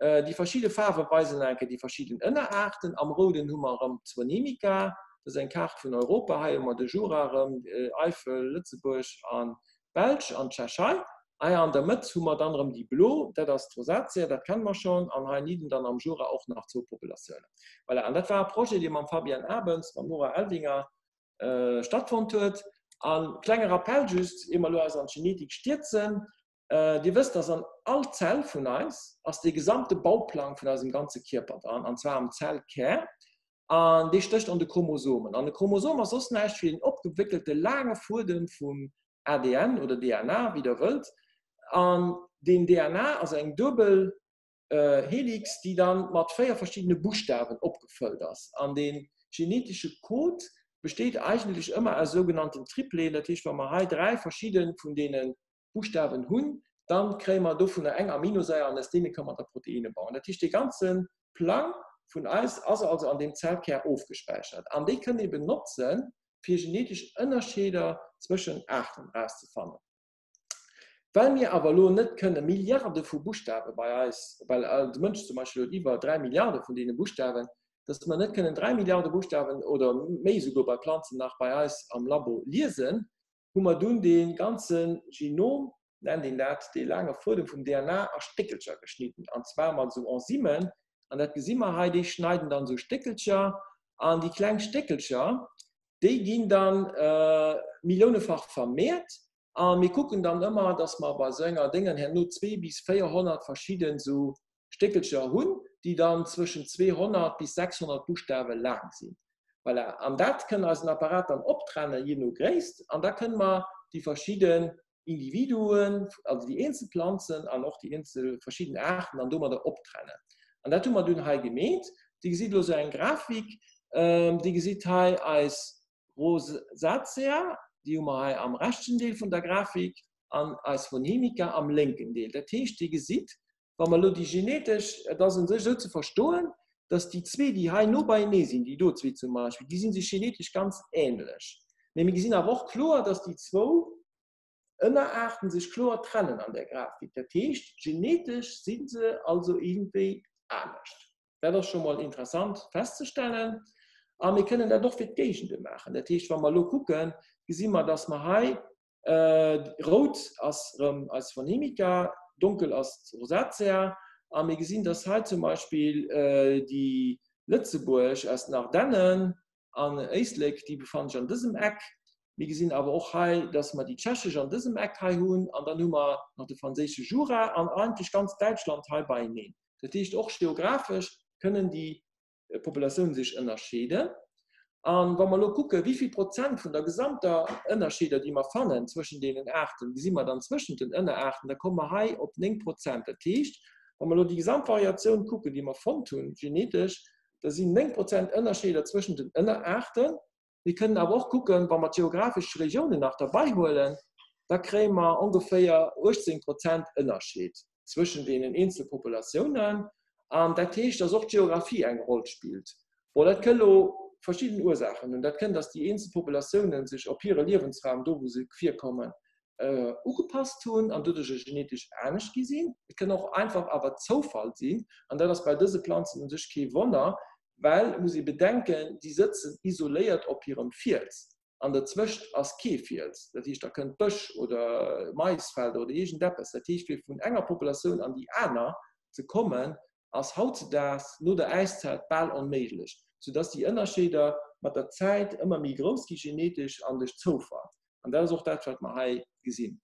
Speaker 2: Déi verschidde Faarwe weisen enke déi verschidden Ënneraarten. Am Rouden hu mer erëm d'Zwonemica, dat ass eng Kaart vun Europa. Hei hu mer de Jura erëm, Eifel, Lëtzebuerg an d'Belsch an d'Tschechei. Hei an der Mëtt hu mer dann erëm déi blo, dat ass d'Rosacea, dat kenne mer schonn. An heinidden dann am Jura och nach zwou Populatiounen. Voilà, an dat war e Projet, dee mam Fabienne Abens, mam Nora Elvinger stattfonnt huet. A klenge Rappell just, ier mer elo eis an d'Genetik stierzen, Dir wësst, dass an all Zell vun eis ass dee gesamte Bauplang vun eisem ganze Kierper dran, an zwar am Zellkär, an dee stécht an de Chromosomen. An e Chromosom ass soss näischt wéi en opgewéckelte laange Fuedem vum ADN oder DNA, wéi Der wëllt. An deen DNA ass eng duebel Helix, déi dann mat 4 verschiddene Buschtawen opgefëllt ass. An dee genetesche Code besteet eigentlech ëmmer aus sougenannten Tripleten. Dat heescht, wa mer hei 3 verschidde vun deene Buschtawen hunn, dann kréie mer dovunner eng Aminosaier an aus deene kënne mer da Proteine bauen. Dat heescht, dee ganze Plang vun eis ass also an deem Zellkär ofgespäichert. An dee kënnt ee benotzen, fir genetesch Ënnerscheeder zwëschen Aarten erauszefannen. Well mir awer elo net kënne Milliarde vu Buschtawe bei eis, well de Mënsch zum Beispill huet iwwer 3 Milliarde vun deene Buschtawen. dass mer net kënnen 3 Milliarde Buschtawen oder méi esouguer bei Planzen nach bei eis am Labo liesen, hu mer dunn dee ganze Genom, nennt een dat, dee laange Fuedem vum DNA a Stéckelcher geschnidden, an zwar mat esou Enzymen, an dat gesi mer hei, déi schneiden dann esou Stéckelcher, an déi kleng Stéckelcher, déi ginn dann milliounefach vermehrt, a mir kucken dann ëmmer, dass mer bei esou enger Déngen herno zwee bis 400 verschidden esou Stéckelcher hunn, déi dann zwëschen 200 bis 600 Buschtawe laang sinn. Voilà, an dat kënn eisen Apparat dann optrennen, jee no Gréisst, an da kënne mer déi verschidden Individuen, also déi eenzel Planzen an och déi eenzel verschidden Aarten dann domadder optrennen. An dat hu mer dunn hei gemeet. Dir gesitt elo esou eng Grafik. Dir gesitt hei eis Rosacea, déi hu mer hei am rechten Deel vun der Grafik, an eis Phonemica am lénken Deel. Dat heescht, Dir gesitt, Wa mer elo déi genetesch, et ass u sech esou ze verstoen, dass déi zwee, déi hei no beienee sinn, déi do zwee zum Beispill, déi si sech genetesch ganz ähnlech. Mee mir gesinn awer och kloer, dass déi zwou Ënneraarten sech kloer trennen an där Grafik. Dat heescht, genetesch si se also iergendwéi anescht. Dat ass scho mol interessant festzestellen. A mir kënnen dat och fir d'Géigende maachen. Dat heescht, wa mer elo kucken, gesi mer, dass mer hei Rout ass rëm eis Phonemica, donkel ass d'Rosacea. A mir gesinn, dass hei zum Beispill déi Lëtzebuerg aus den Ardennen an Éislek, déi befanne sech an dësem Eck. Mir gesinn awer och hei, dass mer déi tschechesch an dësem Eck hei hunn. An dann hu mer nach de franséische Jura an eigentlech ganz Däitschland hei beieneen. Dat heescht, och geographesch kënnen déi Populatioun sech ënnerscheeden. An wa mer elo kucken, wéi vill Prozent vun der gesamter Ënnerscheeder, déi mer fannen zwëschen deenen Aarten, gesi mer dann zwëschent den Ënneraarten, da komme mer hei op 9 Prozent. Dat heescht, wa mer elo déi gesamt Variatioun kucken, déi mer fonnt hunn genetesch, da sinn 9 Prozent Ënnerscheeder zwëschent den Ënneraarten. Mir kënnen awer och kucken, wa mer d'geographesch Regiounen nach derbeihuelen, da kréie mer ongeféier 18 Prozent Ënnerscheed zwëschen deenen eenzele Populatiounen. An dat heescht, dass och d'Geographie eng Roll spillt. Bon, dat kënn elo verschidden Ursaachen hunn. Dat kënn, dass déi eenzel Populatiounen sech op hire Liewensraum, do wou se virkommen, ugepasst hunn an doduercher genetesch anescht gi sinn. Et kënn och einfach awer Zoufall sinn, an dat ass bei dëse Planzen u sech kee Wonner, well, et muss ee bedenken, déi sëtzen isoléiert op hirem Fiels an derzwëscht ass kee Fiels. Dat heescht, da kënnt Bësch oder Maisfelder oder iergendeppes. Dat heescht, fir vun enger Populatioun an déi aner ze kommen, ass hautzedaags no der Äiszäit bal onméiglech, soudass déi Ënnerscheeder mat der Zäit ëmmer méi grouss gi genetesch an duerch Zoufall. An dat ass och dat, wat mer hei gesinn.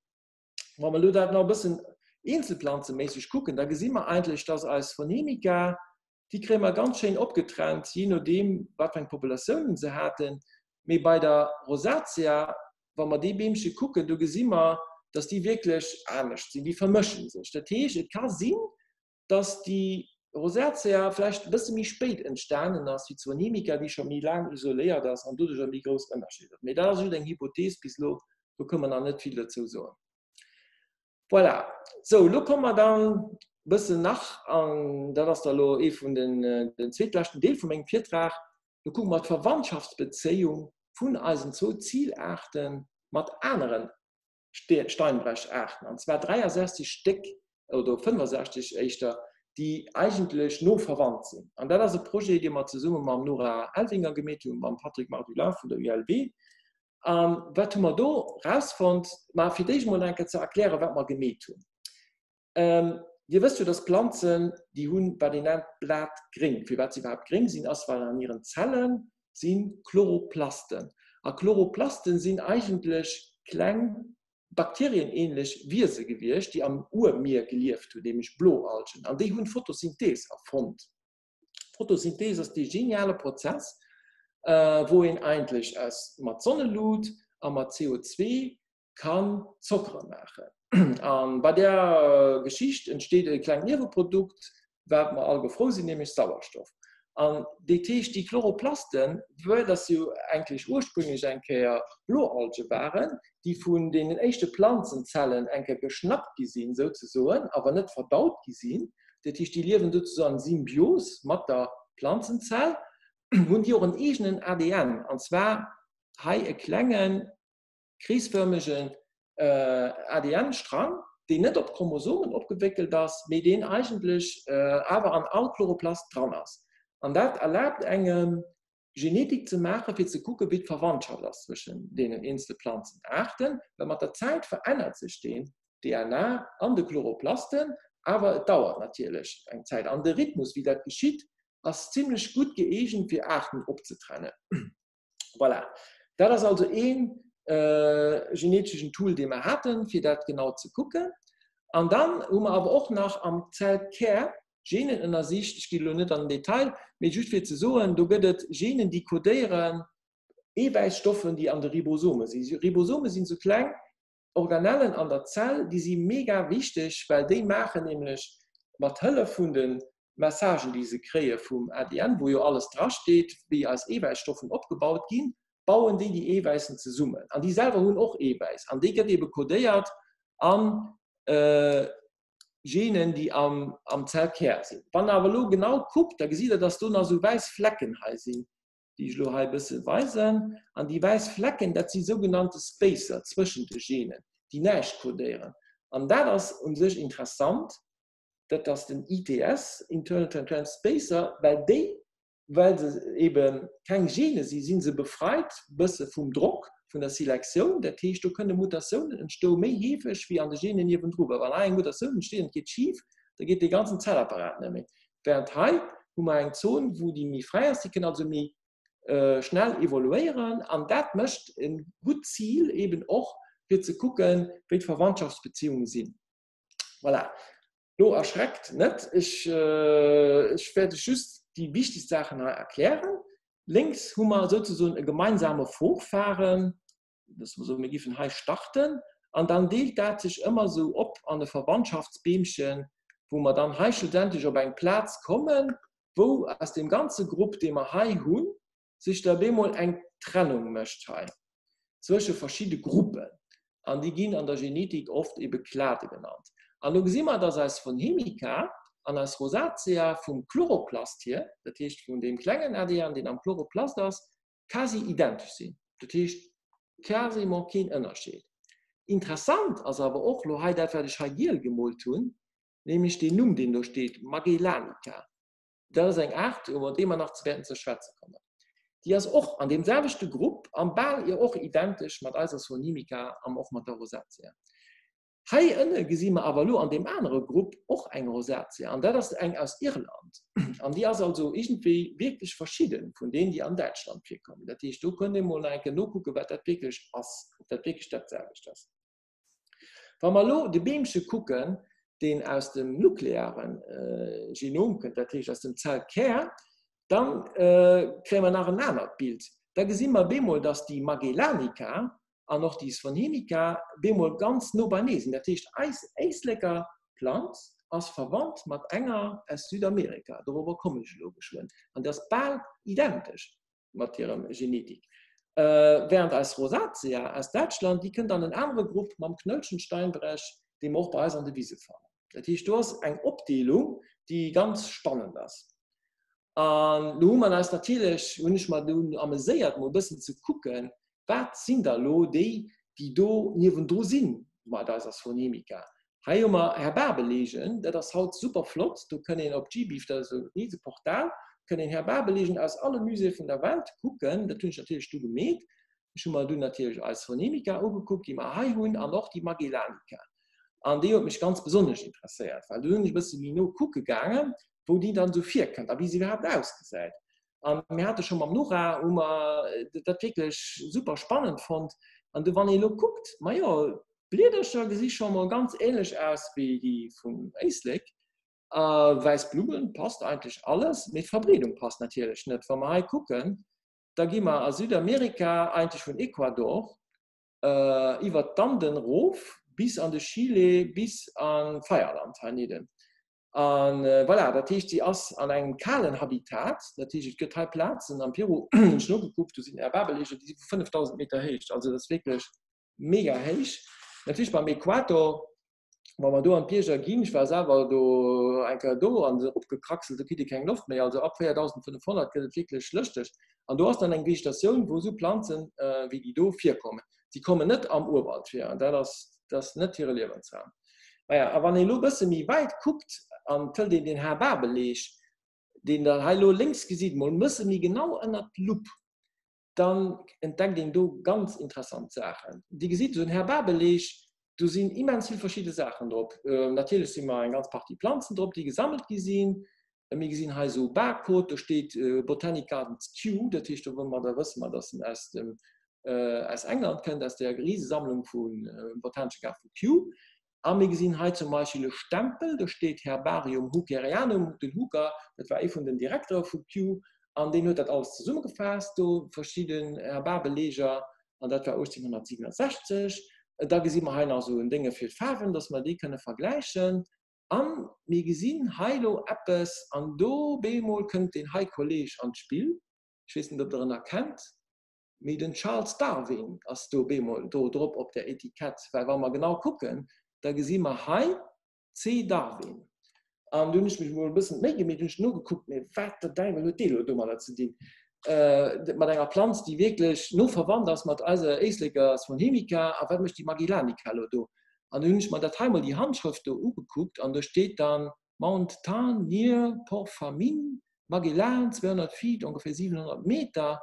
Speaker 2: Wa mer elo dat nach e bëssen eenzelplanzeméisseg kucken, da gesi mer eigentlech, dass eis Phonemica, déi kréie mer ganz schéin opgetrennt, jee nodeem, wat fir eng Populatiounen se haten. Mee bei der Rosacea, wa mer dee Beemche kucken, do gesi mer, dass déi wierklech anescht sinn, déi vermësche sech. Dat heescht, et ka sinn, dass déi Rosacea vläicht e bësse méi spéit entstanen ass wéi d'Zonemica, déi scho méi laang isoléiert ass an doduercher méi grouss Ënnerscheeder. Mee dat ass just eng Hypothees bis elo, do kënne mer nach net vill dozou soen. Voilà, sou, elo komme mer dann e bëssen nach, an dat ass da elo ee vun den, den zweetleschten Deel vu mengem Virtrag, do kucke mer d'Verwandtschaftsbezéiung vun eisen zwou Zilaarte mat aneren Steinbrechaarten, an zwar 63 Stéck, oder 65 éischter, déi eigentlech no verwandt sinn. An dat ass e Projet, dee mer zesumme mam Nora Elvinger gemeet hunn, mam Patrick Mardulin vun der ULB. A wat hu mer do rausfonnt? Ma fir d'éischt emol eng Kéier ze erklären, wat mer gemeet hunn. Dir wësst jo, dass Planzen, déi hunn, wat een nennt Blatgréng. Firwat se iwwerhaapt gréng sinn, ass, well an hiren Zelle si Chloroplasten. A Chloroplasten sinn eigentlech kleng bakterienähnlech Wiese gewiescht, déi am Urmier gelieft hunn, nämlech Bloalgen. An déi hunn d'Photosynthees erfonnt. Photosynthees ass dee geniale Prozess, wou een eigentlech aus mat Sonnelut a mat CO2 kann Zockere maachen. An bei där Geschicht entsteet e klengt Nieweprodukt, wat mer all gefrou sinn, nämlech Sauerstoff. An dat heescht, déi Chloroplasten, well dass se jo eigentlech ursprünglech eng Kéier Bloalge waren, déi vun deenen éischte Planzenzellen eng Kéier geschnappt gi sinn, souzesoen, awer net verdaut gi sinn, dat heescht, déi liewen souzesoen an Symbios mat der Planzenzell, hunn déi och en eegenen ADN, an zwar hei e klengen kreesfërmegen ADN-Strang, deen net op d'Chromosomen opgewéckelt ass, mee deen eigentlech awer an all Chloroplast dran ass. An dat erlaabt engem, Genetik ze maachen, fir ze kucken, wéi d'Verwandtschaft ass zwëschen deenen eenzele Planzenaarten, well mat der Zäit verännert sech deen DNA an de Chloroplasten, awer et dauert natierlech eng Zäit. An de Rhythmus, wéi dat geschitt, ass zimlech gutt gëeegent, fir Aarten opzetrennen. Voilà. Dat ass also ee geneteschen Tool, dee mer haten, fir dat genau ze kucken. An dann hu mer awer och nach am Zellkär Genen ënnersicht. Ech ginn elo net an den Detail, mee just fir ze soen, do gëtt et Genen, déi kodéieren Eewäisstoffen, déi an de Ribosome sinn. Ribosome sinn esou kleng Organellen an der Zell, déi si mega wichteg, well déi maachen nämlech mat Hëllef vun de Messagen, déi se kréie vum ADN, wou jo alles drasteet, wéi eis Eewäisstoffen opgebaut ginn, bauen déi déi Eewäissen zesummen. An déi selwer hunn och Eewäiss. An déi gëtt ebe kodéiert a Genen, déi am Zellkär sinn. Wann Der awer elo genau kuckt, da gesitt Der, dass do nach esou wäiss Flecken hei sinn, déi ech elo hei e bësse weisen. An déi wäiss Flecken, dat si sougenannte Spacer zwëschent de Genen, déi näischt kodéieren. An dat ass u sech interessant, dat ass den ITS, Internal Transcription Spacer, well déi, well se ebe keng Gene sinn, si se befreit bësse vum Drock vun der Selektioun. Dat heescht, do kënne Mutatiounen entstoe méi heefeg wéi an de Genen niewendru. Well wann hei eng Mutatioun entsteet an et geet schif, da geet dee ganzen Zellapparat net méi. Während hei hu mer eng Zon, wou déi méi fräi ass, déi kënn also méi schnell evoluéieren an dat mécht e gutt Zil eben och fir ze kucken, wéi d'Verwandtschaftsbeziehunge sinn. Voilà. Lo erschreckt net, ech ech wäert iech just déi wichtegst Saachen hei erklären. Lénks hu mer souzesoen e gemeinsame Vorfahren, dass mer soen, mir giffen hei starten an dann deelt dat sech ëmmer esou op an e Verwandtschaftsbeemchen, wou mer dann hei schlussendlech op eng Plaz kommen, wou aus deem ganze Grupp, dee mer hei hunn, sech da bemol eng Trennung mécht hei zwësche verschidde Gruppen an déi ginn an der Genetik oft ebe Klade genannt. An do gesi mer, dass eis Phonemica an eis Rosacea vum Chloroplast hier, dat heescht vun deem klengen ADN, deen am Chloroplast ass, quasi identesch sinn, dat heescht quasiment keen Ënnerscheed. Interessant ass awer och lo hei dat, wat ech hei giel gemoolt hunn, nämlech deen Numm, deen do steet, Magellanica. Dat ass eng Aart, iwwer déi mer nach wäerten ze schwätze kommen. Déi ass och an deem selwechte Grupp an bal och identesch mat eiser Sonimica an och mat der Rosacea. Hei ënne gesi mer awer elo an deem anere Grupp och eng Rosacea, an dat ass eng aus Irland. An déi ass also iergendwéi wierklech verschidde vun deenen, déi an Däitschland virkommen. Dat heescht, do kënnt ee mol nach eng Kéier nokucken, wat dat wierklech ass, ob dat wierklech dat selwecht ass. Wa mer elo de Beemche kucken, deen aus dem nukleare Genom kënnt, dat heescht aus dem Zellkär, da kréie mer nach en anert Bild. Da gesi mer bemol, dass déi Magellanica an och déi Svonhemica bemol ganz no beinee sinn. Dat heescht, eis Éisleker Planz ass verwannt mat enger aus Südamerika, dorobber kommen ech elo geschwënn, an déi ass bal identesch mat hirem Genetik. Während eis Rosacea aus Däitschland, déi kënnt an en anere Grupp mam Knöllchensteinbrech, dee mer och bei eis an de Wise fannen. Dat heescht, do ass eng Opdeelung, déi ganz spannend ass. An do hu mer eis natierlech, hunn ech mer dunn ameséiert, mol e bëssen ze kucken, wat sinn da lo déi, déi do niewendru sinn mat eiser Sonimica. Hei hu mer Herbarbeleegen, dat ass haut super flott, do kënn een op GBIF, dat ass esou e rise Portal, kënn een Herbarbeleegen aus alle Muséeë vun der Welt kucken. Dat hunn ech natierlech du gemeet. Ech hu mer dunn natierlech eis Sonimica ugekuckt, déi mer hei hunn, an och déi Magellanica. An déi huet mech ganz besonnesch interesséiert, well do hunn ech e bësse méi no kucke gaangen, wou déi dann esou virkënnt a wéi se iwwerhaapt ausgesäit. A mir hate scho mam Nora, hu mer dat wierklech super spannend fonnt. An du wann ee elo kuckt, majo, d'Bliedercher gesi scho mol ganz änlech aus wéi déi vum Éislek. A wäiss Blummen, passt eigentlech alles, mee d'Verbreedung passt natierlech net. Wa mer hei kucken, da gi mer a Südamerika eigentlech vun Ecuador iwwert d'Anden erof bis an de Chile, bis an d'Feierland heinidden. A voilà, dat heescht, si ass an engem kalen Habitat. Dat heescht, et gëtt hei Plazen am Peru, hunn ech nogekuckt, do sinn Herbarbeleger, déi si vu 5.000 Meter Héicht. Also dat ass wierklech mega héich. Natierlech beim Äquator, wa mer do an d'Bierger ginn, ech war selwer do eng Kéier do an se eropgekraxelt, do kritt ee keng Loft méi. Also ab 4.500 gëtt et wierklech lëschteg. An do ass dann eng Vegetatioun, wou esou Planzen wéi déi do virkommen. Si kommen net am Urwald vir, an dat ass, dat ass net hire Liewensraum. Maja, a wann ee lo bësse méi wäit kuckt an et hëlt een den Haarbabeleeg. Deen Der hei elo lénks gesitt, mol e bësse méi genau ënnert d'Lupp, dann entdeckt een do ganz interessant Saachen. Dir gesitt esou en Herbarbeleg, do sinn immens vill verschidde Saachen drop. Natierlech si mer eng ganz Partie Planzen drop, déi gesammelt gi sinn. Mir gesinn hei esou e Barcode, do steet Botanic Gardens Kew, dat heescht, do wëmme mer, da wësse mer, dass en aus dem, aus England kënnt, aus der Risesammlung vum Botanesche Gaart vu Kew. A mir gesinn hei zum Beispill e Stempel, do steet Herbarium Hookerianum. Den Hooker, dat war ee vun den Direktere vu Kew, an deen huet dat alles zesummegefaasst do, verschidden Herbarbeleger, an dat war 1867. Da gesi mer hei nach esou en Dénge fir d'Faarwen, dass mer déi kënne vergläichen. A mir gesinn hei elo eppes, an do bemol kënnt deen hei Kolleg an d'Spill, ech weess net, ob Der en erkennt. Mee den Charles Darwin ass do bemol do drop op der Etikett, well wa mer genau kucken, da gesi mer hei C. Darwin. An du hunn ech mech emol e bëssen d'Méi gemeet, hunn ech nogekuckt, mee wat der Däiwel huet dee lo domadder ze dinn? Mat enger Planz, déi wierklech no verwannt ass mat eiser Éisleker Swonhemica, a wat mécht déi Magellanica lo do? An du hunn ech mer dat hei mol, déi Handschrëft do ugekuckt, an do steet dann Mount Tan near Port Famine, Magellan, 200 feet, ongeféier 700 Meter.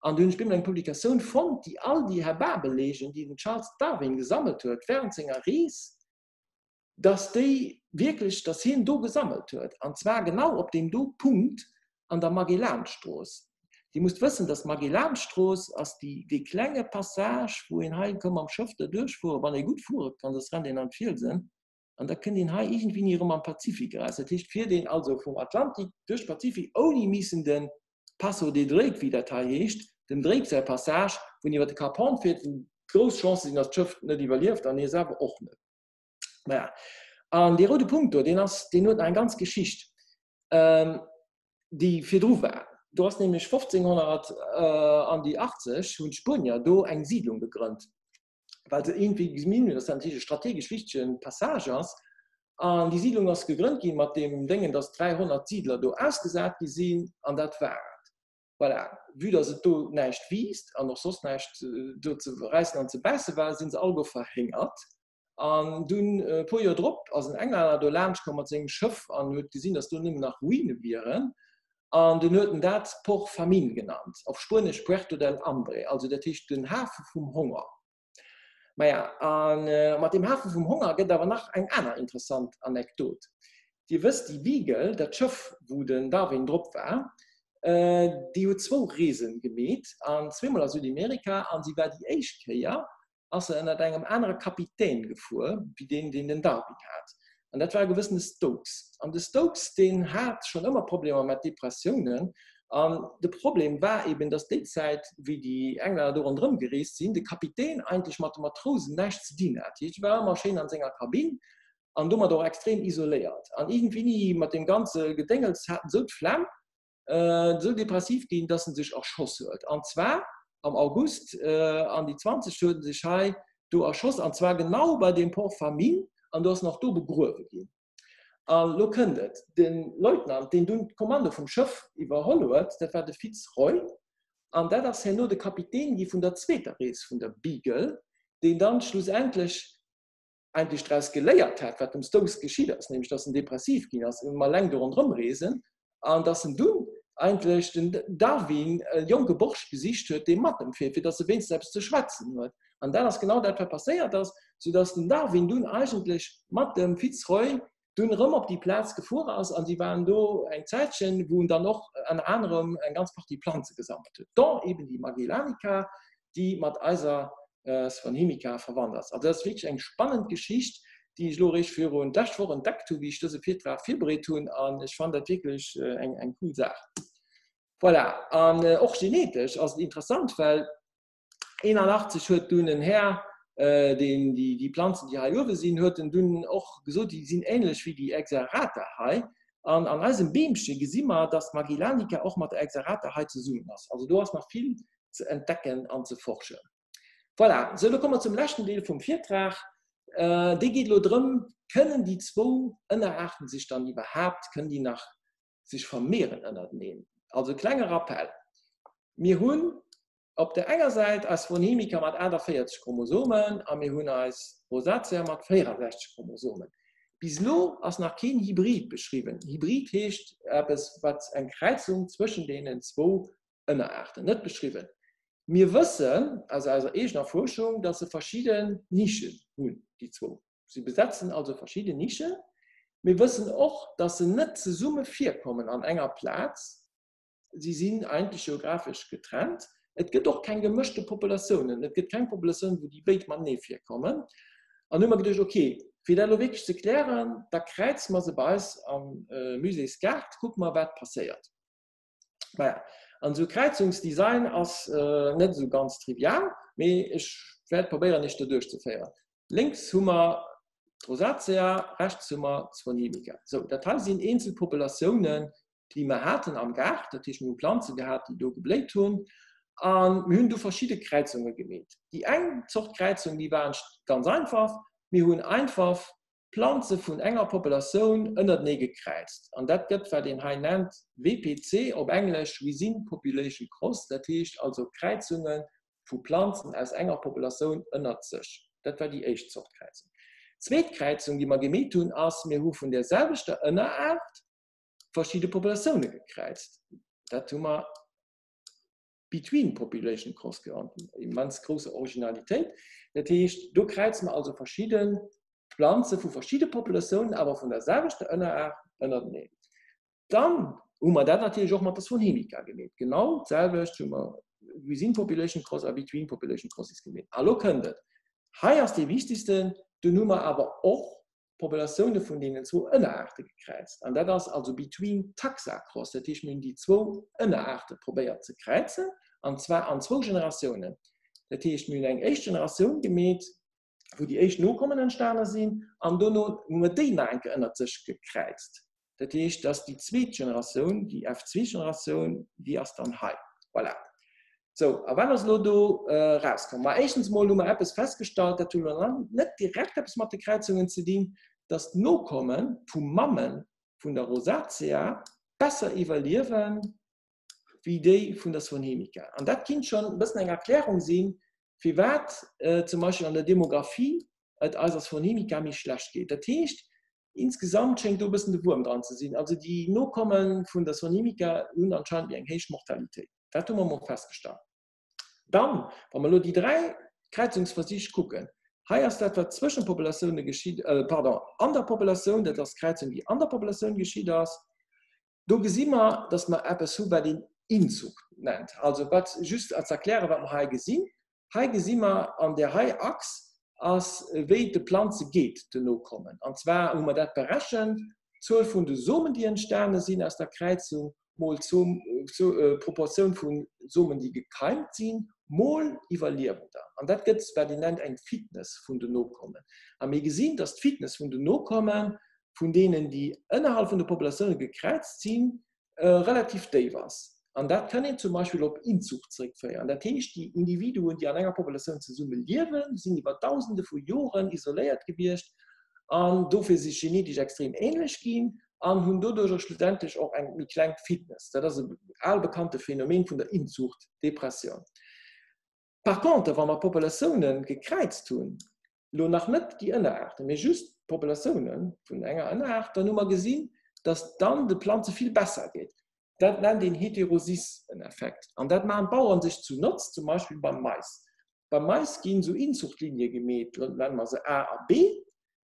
Speaker 2: An du hunn ech bemol eng Publikatioun fonnt, déi all déi Herbarbelegen, déi den Charles Darwin gesammelt huet während senger Rees, dass déi wierklech, dass hien do gesammelt huet, an zwar genau op deem do Punkt an der Magellanstrooss. Dir musst wëssen, dass d'Magellanstrooss ass déi, dee klenge Passage, wou een hei ka mam Schëff derduerch fueren, wann ee gutt fuere kann, soss rennt een an d'Fielsen, an da kënnt een hei iergendwéini erëm am Pazifik eraus. Dat heescht, fiert een also vum Atlantik duerch de Pazifik, ouni missen de Paso de Drake, wéi dat hei heescht, dem Drake säi Passage, wou een iwwer de Cap Horn fiert, wou grouss Chancë sinn, datt d'Schëff net iwwerlieft an hie selwer och net. Naja, an dee roude Punkt do, deen ass, deen huet nach eng ganz Geschicht, déi virdru war. Do ass nämlech 1500 an déi 80 hunn d'Spuenier do eng Siidlung gegrënnt. well se iergendwéi gesinn hunn, dass dat natierlech e strategesch wichtege Passage ass. An déi Siidlung ass gegrënnt ginn mat deem Déngen, dass 300 Siidler do ausgesat gi sinn, an dat war et. Voilà, vue dass et do näischt wiisst an och soss näischt do ze räissen an ze bäisse war, si se alleguer verhéngert. An dunn e puer Joer drop ass en Englänner do laanscht komm mat sengem Schëff an huet gesinn, dass do nëmmen nach Ruine wieren. An dunn huet en dat Port Famine genannt, op Spuenesch Puerto del Hambre, also dat heescht den Hafe vum Honger. Maja, a mat deem Hafe vum Honger gëtt awer nach eng aner interessant Anekdot. Dir wësst, déi Beagle, dat Schëff, wou den Darwin drop war, déi huet zwou Reese gemeet, an zweemol a Südimerika, an si war déi éischt Kéier ass se ënnert engem anere Kapitän gefuer, wéi deen, deen den Darwin hat. An dat war e gewëssene Stokes. An de Stokes, deen hat schonn ëmmer Problemer mat Depressiounen. An de Problem war eben, datt déi Zäit, wéi déi Englänner do ronderëm gereest sinn, de Kapitän eigentlech mat de Matrousen näischt ze dinn hat. Hie war ëmmer schéin an senger Kabinn an domat och extrem isoléiert. An iergendwéini mat deem ganze Gedéngels hat en esou d'Flemm, esou depressiv ginn, dass en sech erschoss huet. An zwar am August an déi 20 huet en sech hei do erschoss, an zwar genau bei deem Port Famine, an do ass en och do begruewe ginn. A lo kënnt et, de Leutnant, deen dunn d'Kommando vum Schëff iwwerholl huet, dat war de Fitz Roy, an dat ass herno de Kapitän gi vun der zweeter Rees vun der Beagle, deen dann schlussendlech eigentlech draus geléiert hat, wat dem Stokes geschitt ass, nämlech dass en depressiv ginn ass um alleng do ronderëm reesen, an dass en dunn eigentlech den Darwin, e jonke Borscht gesicht huet, dee mat em fiert, fir dass e wéinstens eppes ze schwätzen huet. An dat ass genau dat, wat passéiert ass, soudass den Darwin dunn eigentlech mat dem Fitz Roy dunn erëm op déi Plaz gefuer ass, an si waren do eng Zäitchen, wou en dann och ënner anerem eng ganz Partie Planze gesammelt huet, dont eben déi Magellanica, déi mat eiser Svanhimica verwannt ass. Also dat ass wierklech eng spannend Geschicht, déi ech elo eréischt virun d'lescht Woch entdeckt hunn, wéi ech dëse Virtrag virbereet hunn, an ech fannen dat wierklech eng eng cool Saach. Voilà, an och genetesch ass et interessant, well 81 huet dunn en Här, deen déi déi Planzen, déi hei uewe sinn, huet en dunn och gesot, déi sinn ähnlech wéi déi Exarata hei. An an eisem Beemche gesi mer, dass d'Magellanica och mat der Exarata hei zesummen ass. Also do ass nach vill ze entdecken an ze forschen. Voilà, sou, lo komme mer zum leschten Deel vum Virtrag. Dee geet elo drëm, kënnen déi zwou Ënneraarten sech dann iwwerhaapt, kënnen déi nach sech vermehren ënnerteneen? Also klenge Rappell, Mir hunn op der enger Säit eis Phonemiker mat 48 Chromosomen a mir hunn eis Rosacea mat 64 Chromosomen. Bis elo ass nach keen Hybrid beschriwwen. Hybrid heescht eppes, wat eng Kräizung zwëschen deenen zwou Ënneraarten, net beschriwwen. Mir wëssen aus eiser eegener Fuerschung, dass se verschidden Nischen hunn, déi zwou. Si besetzen also verschidden Nischen. Mir wëssen och, dass se net zesumme virkommen an enger Plaz. Si sinn eigentlech geographesch getrennt. Et gëtt och keng gemëschte Populatiounen. Et gëtt keng Populatioun, wou déi béid matenee virkommen. An hu mer geduecht, okay, fir dat elo wierklech ze klären, da kräize mer se bei eis am Muséesgaart, kucke mer, wat passéiert. Naja, an esou Kräizungsdesign ass net esou ganz trivial, mee ech wäert probéieren, iech do duerchzeféieren. Lénks hu mer d'Rosacea, rechts hu mer d'Sphonemica. Sou, dat hei sinn eenzel Populatiounen, déi mer haten am Gaart. Dat heescht, mir hu Planze gehat, déi do gebléit hunn. A mir hunn du verschidde Kräizunge gemeet. Déi eng Zort Kräizung, déi war ganz einfach. Mir hunn einfach Planze vun enger Populatioun ënnertenee gekräizt. An dat gëtt, wat een hei nennt WPC, op Englesch Within Population Cross, dat heescht also Kräizunge vu Planzen aus enger Populatioun ënnert sech. Dat war déi éischt Zort Kräizung. D'zweet Kräizung, déi mer gemeet hunn, ass, mir hu vun där selwechter Ënneraart verschidde Populatioune gekräizt. Dat hu mer Between Population Cross genannt, immens grouss Originalitéit. Dat heescht, do kräize mer also verschidde Planze vu verschidde Populatiounen, awer vun der selwechter Ënneraart ënnerteneen. Dann hu mer dat natierlech och mat der Swonhemica gemeet. Genau d'selwecht hu mer Within Population Cross a Between Population Crosses gemeet. A lo kënnt et, hei ass dee wichtegsten, dunn hu mer awer och Populatioune vun deenen zwou Ënneraarte gekräizt. An dat ass also between taxa cross, dat heescht mir hunn déi zwou Ënneraarte probéiert ze kräizen, an zwar an zwou Generatiounen. Dat heescht mir hunn eng éischt Generatioun gemeet, wou déi éischt Nokommen entstane sinn, an dono hu mir déi nach eng Kéier ënnert sech gekräizt. Dat heescht, dass déi zweet Generatioun, déi F2-Generatioun, déi ass dann hei. Voilà. Sou, a wat ass elo do erauskomm? Ma éischtens emol hu mer eppes festgestallt, dat huet elo net direkt eppes mat de Kräizungen ze dinn, dass d'Nokomme vu Mamme vun der Rosacea besser iwwerliewen, wéi déi vun der Swonhemica. An dat kinnt schonn e bëssen eng Erklärung sinn, firwat zum Beispill an der Demographie et eiser Swonhemica méi schlecht geet. Dat heescht, Insgesamt schéngt do e bëssen de Wuerm dran ze sinn. Also déi Nokomme vun der Sonimica hunn anscheinend méi eng héich Mortalitéit. Dat hu mer emol festgestallt. Dann, wa mer elo déi 3 Kräizungsversich kucken, hei ass dat, wat zwëschen Populatioune geschitt, pardon, an der Populatioun, dat ass d'Kräizung, déi an der Populatioun geschitt ass. Do gesi mer, dass mer eppes hu wat een Inzucht nennt. Also wat, just als Erklären, wat mer hei gesinn, Hei gesi mer an där hei Achs ass wéi et de Planze geet, den Nokommen. An zwar hu mer dat berechent, d'Zuel vun de Somen déi entstane sinn aus der Kräizung mol d'Proportioun vu Somen déi gekeimt sinn, mol Iwwerliewender. An dat gëtt wat een nennt eng Fitness vun den Nokommen. A mir gesinn, datt d'Fitness vun den Nokomme vun deenen déi ënnerhalb vun de Populatioune gekräizt sinn, relativ déif ass. An dat kann een zum Beispill op Inzucht zeréckféieren. Dat heescht, déi Individuen, déi an enger Populatioun zesumme liewen, sinn iwwer Dausende vu Joren isoléiert gewiescht an dofir si genetesch extrem änlech ginn an hunn doduercher schlussendlech och eng méi kleng Fitness. Dat ass e al bekannte Phänomen vun der Inzuchtdepressioun. Par contre, wa mer Populatioune gekräizt hunn, elo nach net déi Ënneraarten, mee just d'Populatioune vun enger Ënneraart, dann hu mer gesinn, dass dann de Planze vill besser geet. Dat nennt een Heterosis-Effekt. An dat maachen d'Baueren sech zu Notz, zum Beispill beim Mais. Beim Mais ginn esou Inzuchtlinie gemeet, nenne mer se A a B.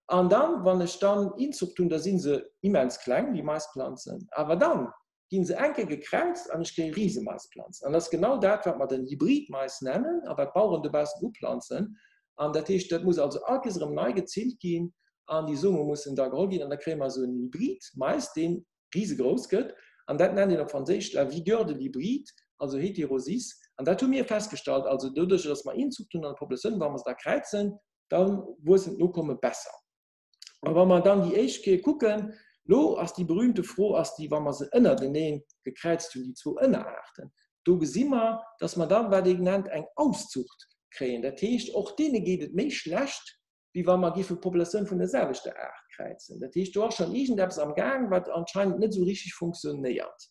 Speaker 2: An dann, wann ech dann Inzucht hunn, da si se immens kleng, déi Maisplanzen. Awer dann ginn se eng Kéier gekräizt an ech kréie Risemaisplanzen. An dat ass genau dat, wat mer den Hybridmais nennen a wat d'Baueren dobaussen uplanzen. An dat heescht, dat muss also all Kéiers erëm nei gezillt ginn an déi Some mussen da geholl ginn an da kréie mer esou en Hybridmais, dee risegrouss gëtt. An dat nennt een op Franséisch la vigueur de l'hybride, also Heterosis. An dat hu mir festgestallt, also doduerch, datt mer Inzucht hunn an der Populatioun, wa mer se da kräizen, da wuessen d'Nokomme besser. A wa mer dann déi éischt Kéier kucken, lo ass déi berühmte Fro, ass déi, wa mer se ënnertenee gekräizt hunn, déi zwou Ënneraarten, do gesi mer, dass mer dann, wat ee nennt, eng Auszucht kréien. Dat heescht, och deene geet et méi schlecht, wéi wa mer géife Populatioun vun der selwechter Aart kräizen. Dat heescht, do ass schonn iergendeppes am Gaang, wat anscheinend net esou richtig funktionéiert.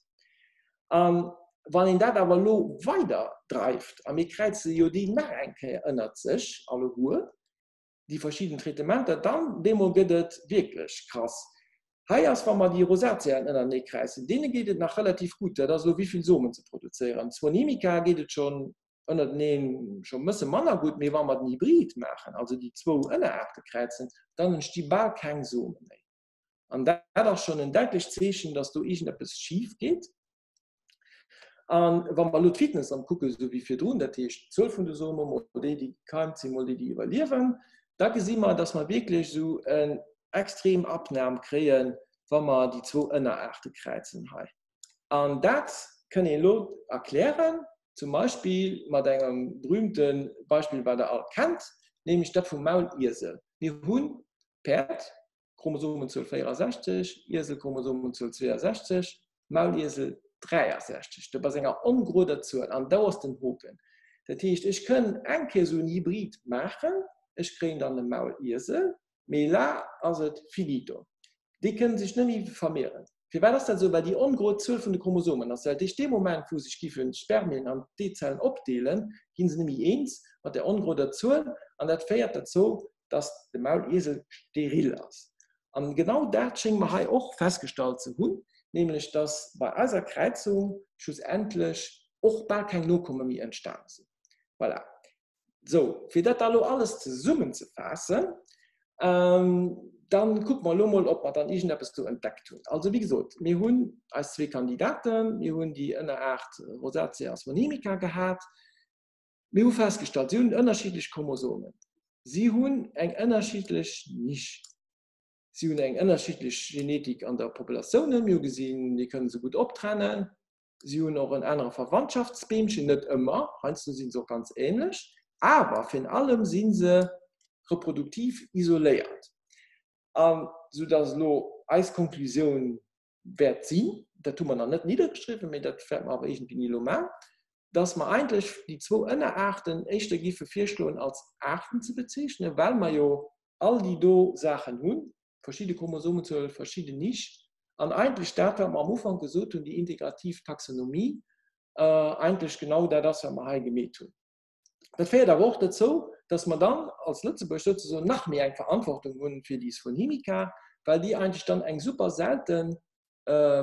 Speaker 2: A wann een dat awer elo weiderdreift, a mir kräize jo déi nach eng Kéier ënnert sech alleguer,. Déi verschidden Traitementer, dann deemol gëtt et wierklech krass. Hei ass, wa mer déi Rosaceaen ënnerenee kräizen, deene geet et nach relativ gutt, dat ass elo wéivill Somen ze produzéieren. Zwonimica geet et schonn ënnerteneen scho mësse manner gutt, mee wa mer den Hybrid maachen, also déi zwou Ënneraarte kräizen, dann entsti bal keng Some méi. An dat ass schonn en däitlecht Zeechen, dass do iergendeppes schif geet. An wa mer elo d'Fitness ankucken, esou wéi virdrun, dat heescht d'Zuel vun de Some mol déi, déi gekeimt sinn, mol déi, déi iwwerliewen, da gesi mer, dass mer wierklech esou en extrem Abnam kréien, wa mer déi zwou Ënneraarte kräizen hei. An dat kënn een elo erklären, zum Beispill mat engem berühmte Beispill, wat Der all kennt, nämlech dat vum Mauliesel. Mir hunn Päerd, Chromosomenzuel 64, Iesel Chromosomenzuel 62, Mauliesel 63. Do bei senger ongeroder Zuel an do ass den Hoken. Dat heescht ech kënn eng Kéier esou en Hybrid maachen, ech kréien dann e Mauliesel, mee la ass et finito. Déi kënnen sech net méi vermehren. Firwat ass dat esou? Well déi ongerod Zuel vun de Chromosomen ass. Dat heescht dee Moment wou sech giffen d'Spermien an d'Eezellen opdeelen, gi se net méi eens mat der ongeroder Zuel an dat féiert derzou, dass de Mauliesel steril ass. An genau dat schénge mer hei och festgestallt ze hunn, nämlech dass bei eiser Kräizung schlussendlech och bal keng Nokomme méi entstane sinn. Voilà. Sou, fir dat da elo alles zesummenzefaassen, dann kucke mer elo mol, ob mer dann iergendeppes do entdeckt hunn. Also, wéi gesot, mir hunn eis zwee Kandidaten, mir hunn déi Ënneraart Rosacea asmonemica gehat, Mir hu festgestallt, si hunn ënnerschiddlech Chromosomen, si hunn eng ënnerschiddlech Nisch, si hunn eng ënnerschiddlech Genetik an der Populatiounen. Mir hu gesinn, déi kënne se gutt optrennen. Si hunn och en anere Verwandtschaftsbeemchen, net ëmmer, heiansdo si se och ganz änlech, awer virun allem si se reproduktiv isoléiert. A soudass elo eis Konklusioun wäert sinn, dat hu mer nach net niddergeschriwwen, mee dat wäerte mer awer iergendwéini elo maachen, dass mer eigentlech déi zwou Ënneraarten éischter géife virschloen als Aarten ze bezeechnen, well mer jo all déi do Saachen hunn, verschidde Chromosomenzuel, verschidden Nisch, an eigentlech dat, wat mer am Ufank gesot hunn, déi integrativ Taxonomie, eigentlech genau dat ass, wat mer hei gemeet hunn. Dat féiert awer och dozou, dass mer dann als Lëtzebuerg souzesoen nach méi eng Verantwortung hunn fir déi Sphonimica, well déi eigentlech dann eng super selten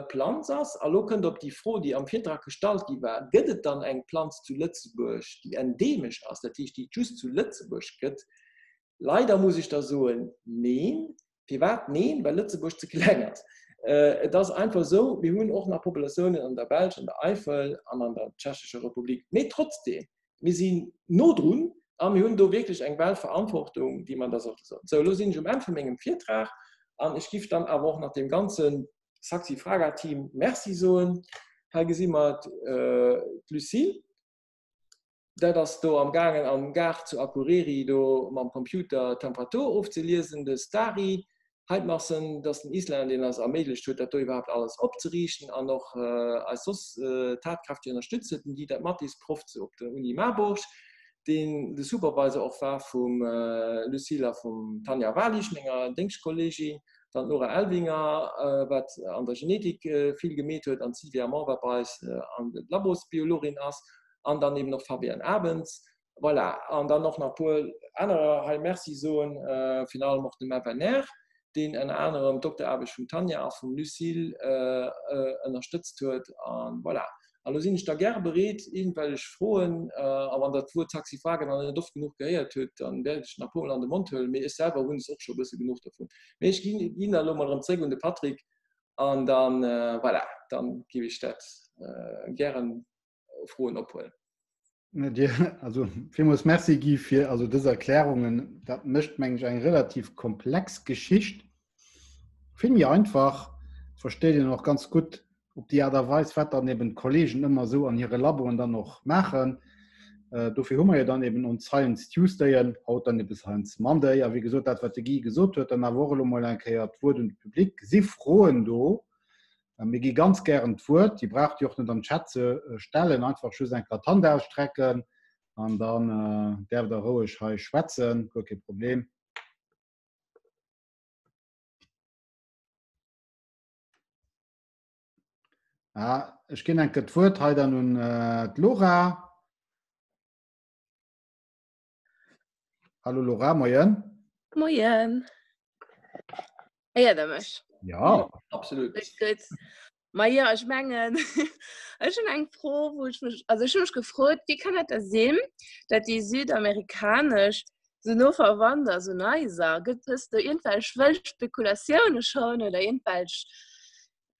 Speaker 2: Planz ass. A lo kënnt op déi Fro, déi am Virtrag gestallt gi war, Gëtt et dann eng Planz zu Lëtzebuerg, déi endeemesch ass, dat heescht, déi et just zu Lëtzebuerg gëtt? Leider muss ech da soen, Neen. Firwat neen? Well Lëtzebuerg ze kleng ass. Et ass einfach esou, mir hunn och nach Populatiounen an der Belsch, an der Eifel an an der Tschechescher Republik. Mee trotzdeem, mir sinn no drun a mir hunn do wierklech eng Weltverantwortung, déi mer da sollte soen. Sou, elo sinn ech um Enn vu mengem Virtrag an ech giff dann awer och nach deem ganze Saxifraga-Team Merci soen. Hei gesi mer d'Lucile. Dat ass do am gaangen am Gaart zu Akureyri do mam Computer d'Temperatur ofzeliesen. De Stari Heidmarsen, dat ass den Islänner deen eis erméiglecht huet dat do iwwerhaapt alles opzeriichten an och eis soss tatkräfteg ënnerstützt huet. Den Dieter Mathis, Proff zu op der Uni Marburg, deen de Supervisor och war vum Lucille a vum Tanja Walisch, menger Déngschtkollegin, dann d'Nora Elvinger, wat an der Genetik vill gemeet huet an d'Sylvie Armand, wat bei eis an der Labosbiologin ass. an dann eben och Fabienne Abens. Voilà, an dann och nach e puer anerer hei Merci soen, virun allem och dem FNR, deen ënner anerem d'Dokteraarbecht vum Tanja a vum Lucille ënnerstëtzt huet. A voilà, a lo sinn ech da gäre bereet, iergendwellech Froen, a wann Der d'Wuert Saxifrage nach net oft genuch gehéiert hutt, dann wäert ech nach e puermol an de Mond huelen, mee ech selwer hunn es och scho e bësse genuch dovun. Mee ech ginn da elo mol erëm zréck un de Patrick an dann, voilà, dann géif ech dat gären Froen ophuelen.
Speaker 1: Dir, also villmools Merci Guy fir also dës Erklärungen. Dat mécht meng ech eng relativ komplex Geschicht vill méi einfach. Versteet een och ganz gutt op déi Aart a Weis, wat dann eben d'Kollegen ëmmer esou an hire Laboen dann och maachen. Äh, dofir hu mer jo dann eben ons Science Tuesdayen, haut dann eben Science Monday. A wéi gesot, dat wat de Guy gesot huet, dann awer och elo mol eng Kéier d'Wuert un de Public. Si Froen do? Mir gi ganz gären d'Wuert, Dir braucht déi och net am Chat ze stellen, einfach just eng Kéier d'Hand ausstrecken an dann däerft Der roueg hei schwätzen, guer kee Problem. Ah, ech ginn eng Kéier d'Wuert hei dann un d'Laura. Hallo Laura, moien.
Speaker 3: Moien. Héiert der mech?
Speaker 1: Ja.
Speaker 2: Absolut.
Speaker 3: Gutt. Ma jo, ech mengen, ech hunn eng Fro, wou ech mech, also ech hu mech gefrot, wéi kann et da sinn, datt déi südamerikanesch sou no verwannt ass un eiser? Gëtt es do iergendwelch wëll Spekulatioune schonn oder iergendwelch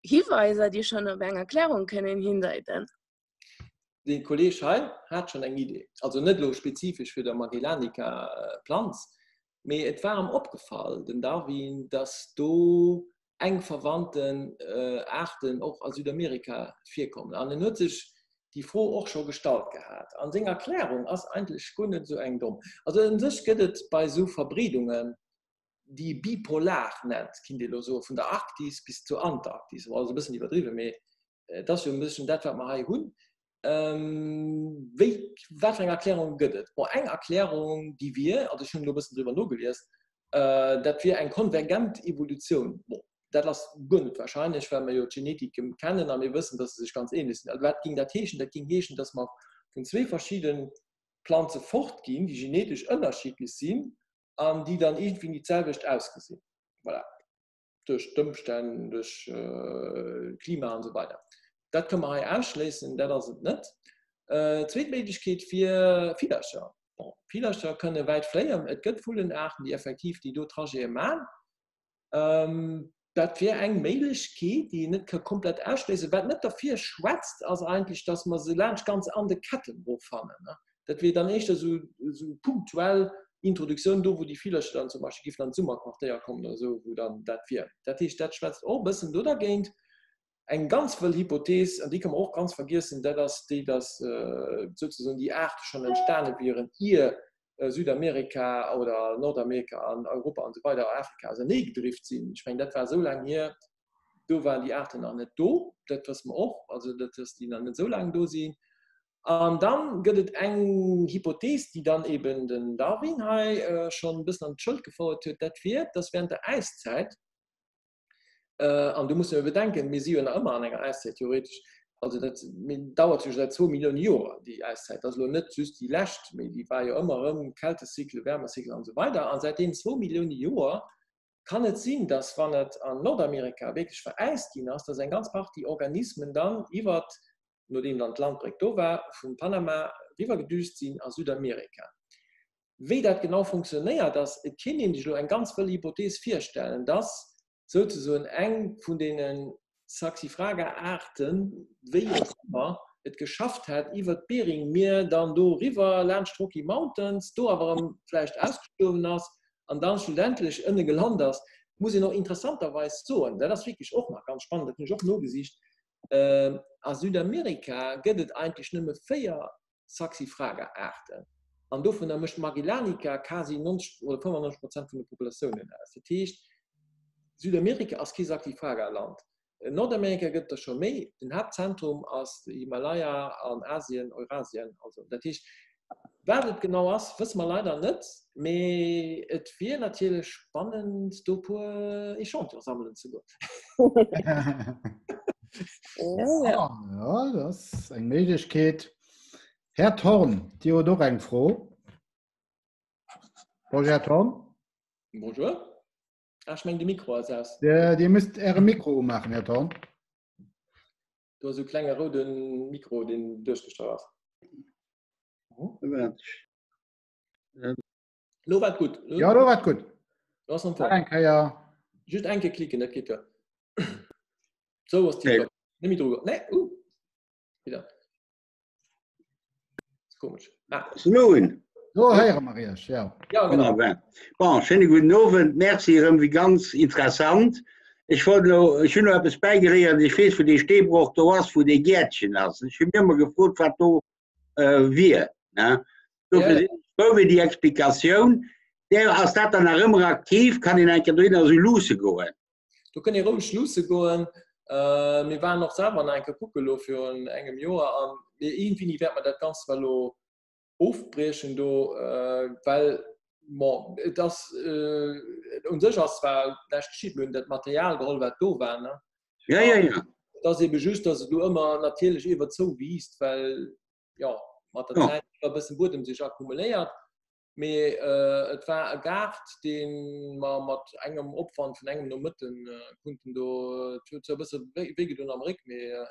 Speaker 3: Hiweiser, déi schonn op eng Erklärung kënnen hindeiten?
Speaker 2: Dee Kolleg hei hat schonn eng Idee, also net elo spezifesch fir der Magellanica Planz, mee et war em opgefall, dem Darwin, datt do enk verwandten Aarten och a Südamerika virkommen. An en huet sech déi Fro och scho gestallt gehat. An seng Erklärung ass eigentlech guer net esou eng domm. Also un sech gëtt et bei esou Verbreedungen, déi e bipolar nennt, kinnt ee elo soen, vun der Arktis bis zur Antarktis, bon, ass e bëssen iwwerdriwwen, mee Et ass jo e bësschen dat, wat mer hei hunn. Wéi, wat fir eng Erklärung gëtt et? Bon, eng Erklärung, déi wier, also ech hunn elo e bëssen driwwer nogelies, dat wier eng konvergent Evolutioun. Bon, dat ass guer net wahrscheinlech, well mer jo d'Genetik kennen a mir wëssen, dass se sech ganz ähnlech sinn. Also wat géing dat heeschen? Dat géing heeschen, dass mer vun zwee verschidde Planze fortginn, déi genetesch ënnerschiddlech sinn an déi dann iergendwéi ni d'selwecht ausgesinn. Voilà. duerch d'Ëmstänn, duerch d'Klima an esou weider. Dat kënne mer hei ausschléissen, dat ass et net. Zweet Méiglechkeet wier Villercher. Bon, Villercher kënne wäit fléien. Et gëtt Vullenaarten, déi effektiv déi do Trajete man. Dat wier eng Méiglechkeet, déi een net ka komplett ausschléissen. Wat net derfir schwätzt, ass eigentlech, datt mer se laanscht ganz Andeketten eroffannen. Dat wier dann éischter esou punktuell Introduktioun do, wou déi Villercher dann zum Beispill giffen an d'Summerquartéier kommen oder esou, wou dann dat wier. Dat heescht, dat schwätzt och e bëssen do dergéint. Eng ganz wëll Hypothees, an déi ka mer och ganz vergiessen, dat ass déi, datt souzesoen déi Aarte schonn entstane wieren, ier Südamerika oder Nordamerika an Europa an esou weider, Afrika auserneegedrift sinn. Ech mengen, dat war esou laang hier, do waren déi Aarten nach net do. Dat wësse mer och, also datt déi nach net esou laang do sinn. An dann gëtt et eng Hypothees, déi dann eben den Darwin hei schonn e bëssen an d'Schëld gefouert huet, dat wier, dass während der Äiszäit, an do musse mir bedenken, mir si jo nach ëmmer an enger Äiszäit theoretesch, also dat dauert jo säit zwou Millioune Joer, déi Äiszäit, dat ass elo net just déi lescht, mee déi war jo ëmmer erëm, Kältecycle, Wärmecycle an esou weider, a säit deenen zwou Millioune Joer kann et sinn, dass wann et an Nordamerika wierklech veräist ginn ass, dass eng ganz Partie Organismen dann iwwert nodeem dann d'Landbréck do war, vum Panama riwwergedüst sinn a Südamerika. Wéi dat genau funktionéiert ass, et kéint een sech elo eng ganz wëll Hypothees virstellen, dass souzesoen eng vun deene Saxifraga-Aarten, wéi och ëmmer, et geschafft hätt, iwwer d'Beringmier dann do riwwer laanscht d'Rocky Mountains, do awer erëm vläicht ausgestuerwen ass an dann schlussendlech ënne gelant ass. Muss een och interessanterweis soen, dat ass wierklech och nach ganz spannend, dat hunn ech och nogesicht, A Südamerika gëtt et eigentlech nëmme 4 Saxifraga-Aarten, an dovunner mécht Magellanica quasi 90 oder 95 Prozent vun de Populatiounen aus. Dat heescht, Südamerika ass kee Saxifraga-Land. En Nordamerika gëtt et der scho méi. Den Haaptzentrum ass de Himalaya an Asien, Eurasien also. Dat heescht, Wat et genau ass, wësse mer leider net, mee et wier natierlech spannend, do e puer Echantillon sammelen ze goen.
Speaker 1: Ja, dat ass eng Méiglechkeet. Här Thorn, Dir hutt och eng Fro. Bonjour, Här Thorn.
Speaker 2: Bonjour. Ah, ech mengen, de Mikro ass aus.
Speaker 1: Dir müsst Äre Mikro umaachen, Här Thorn.
Speaker 2: Do ass e klenge roude Mikro, deen duerchgestrach ass. Lo war et gutt.
Speaker 1: Ja, lo war et gutt.
Speaker 2: Lo ass en
Speaker 1: Nach eng Kéier.
Speaker 2: Just eng Kéier klicken, dat geet jo. Sou ass tipptopp. Net méi dru. Nee, uh. Wieder. Komesch.
Speaker 4: Ah. Noen.
Speaker 1: Lo héiere mer Iech, ja.
Speaker 2: Ja, genau.
Speaker 4: Wunnerbar. Bon, schöne guten Owend. Merci erëm, wéi ganz interessant. Ech wollt elo, ech hunn elo eppes bäigeléiert. Ech weess, wou dee Steebroch do ass, wou dee Gäertchen ass. Ech hu mir ëmmer gefrot, wat do äh, wier. Ne? Dofir
Speaker 2: Ja.
Speaker 4: sinn ech frou fir déi Explikatioun. Der, ass dat dann nach ëmmer aktiv? Kann een eng Kéier dohinner esou luusse goen?
Speaker 2: Do kënnt ee roueg luusse goen. Mir waren och selwer nach eng Kéier kucke lo virun engem Joer an iergendwéini wäerte mer dat Ganzt zwar elo ofbriechen do, well bon, et ass u sech ass zwar näischt geschitt, mir hunn dat Material geholl, wat do war, ne?
Speaker 4: Ja, ja, ja.
Speaker 2: Et ass eebe just, datt et elo ëmmer natierlech iwwer zou wiisst, well jo mat der Zäit e bëssen Buedem sech akkumuléiert. Mee et war e Gaart, dee mer mat engem Opwand vun engem Nomëtten kunnten do, et huet zwar e bësse wéi gedoen am Réck, mee.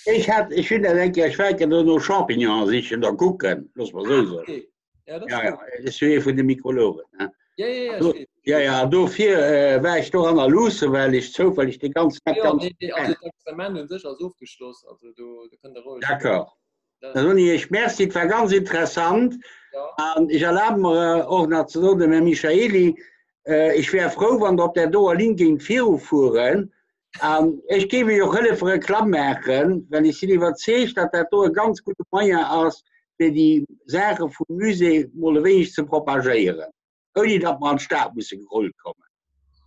Speaker 4: Ech hat, ech hunn dat eng Kéier, ech war eng Kéier do no Champignonen sichen oder kucken, loosse mer esou soen.
Speaker 2: Ah, okay. Ja, dat
Speaker 4: Ja,
Speaker 2: ass
Speaker 4: ja,
Speaker 2: gutt.
Speaker 4: ech sinn ee vun de Mykologen. Ne?
Speaker 2: Ja, ja, ja, ech
Speaker 4: Do,
Speaker 2: weess.
Speaker 4: ja, ja, dofir äh, war ech doranner luussen, well ech zoufälleg de ganzen
Speaker 2: Ja,
Speaker 4: ganz
Speaker 2: nee, nee, also d'Experiment un sech ass ofgeschloss, also do, do kënnt Der roueg.
Speaker 4: D'accord.
Speaker 2: Dat,
Speaker 4: Da soen ech Iech Merci, et war ganz interessant.
Speaker 2: ja.
Speaker 4: An ech erlabe mer äh, och nach ze soen, dem Här Michaely, äh, ech wär frou, wann Der op där doer Linn géingt virufueren. An ech géif Iech och hëllefe Reklamm maachen, well ech sinn iwwerzeegt, datt dat do e ganz gudde Moyen ass, fir déi Saache vum Musée mol e wéineg ze propagéieren, ouni datt mer an d'Stad musse gerullt kommen.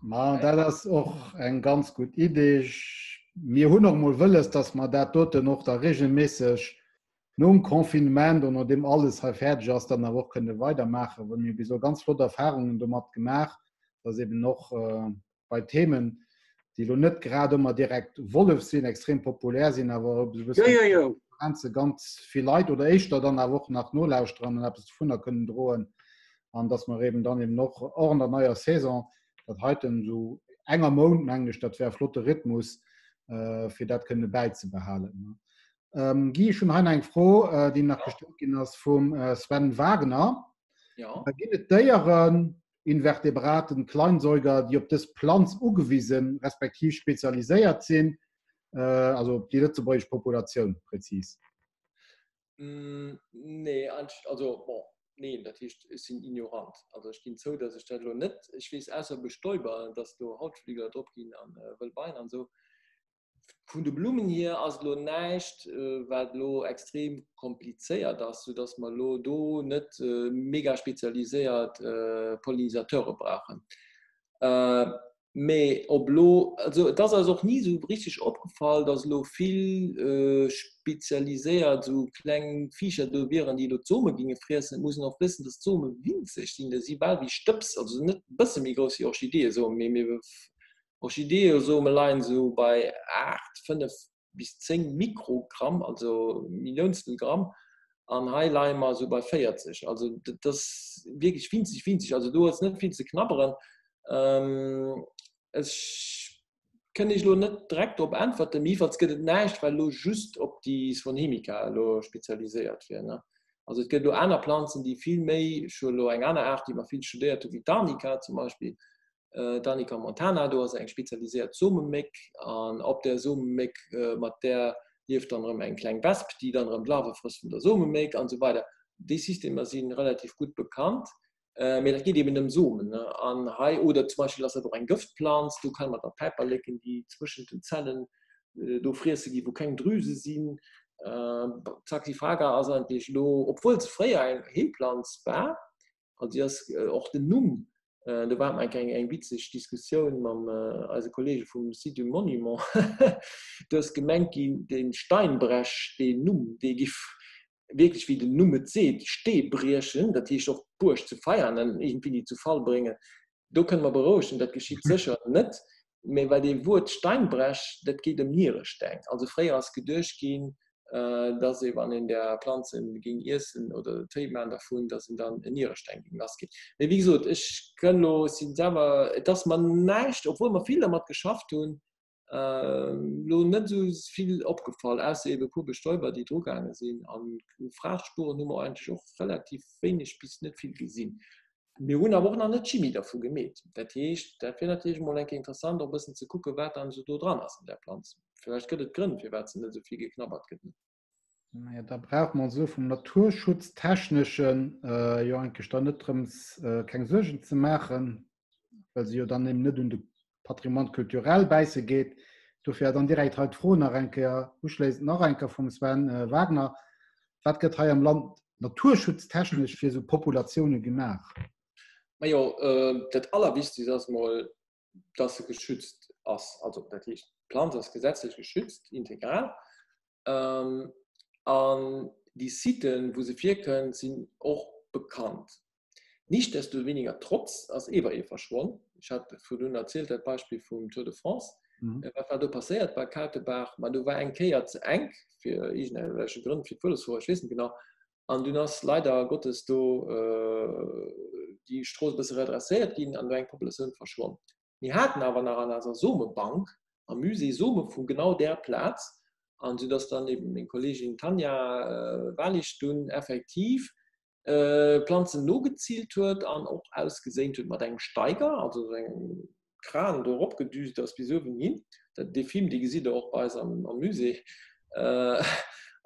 Speaker 1: Ma dat ass och eng ganz gutt Idee. Mir hunn och mol wëlles, datt mer dat doten och da regelméisseg nom Confinement an nodeem alles hei fäerdeg ass, dann awer och kënne weidermaachen, well mir hu bis elo ganz flott Erfahrungen domat gemaach, datt eben och bei Themen, déi elo net grad ëmmer direkt Wollef sinn, extrem populär sinn, awer e
Speaker 4: Jo, jo, jo.
Speaker 1: Grenze ganz vill Leit oder éischter dann awer och nach nolauschteren an eppes dovunner kënnen droen an dass mer eben dann eben och och an der neier Saison dat heiten esou enger Mount mengen ech, dat wär e flotte Rhythmus, äh, fir dat kënne bäizebehalen. Ähm, Guy, ech hunn hei nach eng Fro, äh, déi nach gestallt ginn ass vum äh, Sven Wagner.
Speaker 2: Ja.
Speaker 1: Da ginn et Déieren, Invertebraten, Kleinsäuger, déi op dës Planz ugewisen, respektiv spezialiséiert sinn, also op déi lëtzebuergesch Populatioun prezis?
Speaker 2: Nee, also bon, neen, dat heescht, ech sinn ignorant. Also ech ginn zou, datt ech dat elo net, ech weess ausser Bestäuber, datt do Hautflügler drop ginn a wëll Beien an esou. Vun de Blummen hier ass elo näischt, wat elo extrem komplizéiert ass, soudass mer elo do net mega spezialiséiert Pollinisateure brauchen. Mee ob elo, also et ass eis och ni esou richteg opgefall, dass elo vill spezialiséiert esou kleng Viecher do wieren, déi elo d'Some ginge friessen. Et muss een och wëssen, dass d'Some winzeg sinn, déi si bal wéi Stëbs, also net e bësse méi grouss wéi Orchideeësomen, mee mir Orchideeësome leien esou bei 8, 5 bis 10 Mikrogramm, also Milliounstel Gramm, an hei leie mer esou bei 40. Also dat ass wierklech winzeg, winzeg. Also do ass net vill ze knabberen. Ech kënn Iech elo net direkt drop äntwerten, mee iwwerts gëtt et näischt, wat elo just op déi Svonhemica elo spezialiséiert wier. Also et gëtt elo aner Planzen, déi vill méi, ech hu elo eng aner Aart, déi mer vill studéiert hunn, wéi d'Arnika zum Beispill, D'Arnica montana, do ass eng spezialiséiert Someméck an op där Someméck, mat där lieft dann erëm eng kleng Wesp, déi dann erëm d'Larve frësst vun der Someméck an esou weider. Déi Systemer si relativ gutt bekannt, mee dat geet eben ëm Somen. An hei, oder zum Beispill ass dat och eng Gëftplanz, do kenne mer da Päiperleken, déi zwëschent den Zellen do friesse ginn, wou keng Drüse sinn. D'Saxifraga ass eigentlech elo, obwuel se fréier eng Heelplanz war, Also déi ass och den Numm, do war eng eng eng witzeg Diskussioun mam eise Kollege vum Site du Monument, do ass gemengt ginn, de Steinbrech, deen Numm, dee giff wierklech, wéi den Numm et seet, Stee briechen, dat heescht och d'Buerg zu Veianen iergendwéini zu Fall bréngen. Do kënne mer berouegen, dat geschitt sécher net, mä well dee Wuert Steinbrech, dat geet ëm Nieresteng. Also fréier ass geduecht ginn, dass ee wann een där Planze géing iessen oder Téi maachen dervun, dass een dann en Nieresteng géing lass ginn. Mee wéi gesot, ech kënn elo, ech sinn selwer, et ass mer näischt, obwuel mer vill dermat geschafft hunn, elo net esou vill opgefall, ausser ebe e puer Bestäuber, déi drugaange sinn. An Fraßtspuren hu mer eigentlech och relativ wéineg bis net vill gesinn. Mir hunn awer och nach net d'Chimie dervu gemeet. Dat heescht, dat wier natierlech emol eng Kéier interessant, och e bëssen ze kucken, wat dann esou do dran ass an där Planz. Vläicht gëtt et Grënn, firwat se net esou vill geknabbert gëtt.
Speaker 1: Naja, da brauche mer ons elo vum Naturschutztechneschen jo eigentlech dann net drëms keng Suergen ze maachen, well se jo dann eben net un de Patrimoine culturel bäisse geet. Dofir dann direkt hei d'Fro nach eng Kéier uschléissend nach eng Kéier vum Sven Wagner, Wat gëtt hei am Land naturschutztechnesch fir esou Populatioune gemaach?
Speaker 2: Majo, dat Allerwichtegst ass emol, dass se geschützt ass. Also dat heescht, d'Planz ass gesetzlech geschützt, integral. An déi Siten, wou se virkënnt, sinn och bekannt. Nichtsdestoweniger trotz ass ewer ee verschwonn. Ech hat virdrun erzielt, dat Beispill vum Tour de France. Wat war do passéiert bei Kautebaach? Ma do war eng Kéier ze enk, fir iergendwelche Grënn, fir d'Vëlosfuerer, ech weess net genau. An dunn ass leider Gottes do déi Strooss e bësse redresséiert ginn an do eng Populatioun verschwonn. Mir haten awer nach an eiser Somebank am Musée Some vu genau där Plaz, an soudass dann eben meng Kolleegin Tanja Walisch dunn effektiv Planzen nogezillt huet an och ausgeséint huet mat engem Steiger, also esou engem Kran do eropgedüst ass bis uewen hin. Dat, dee Film, dee gesitt Der och bei eis am, am Musée.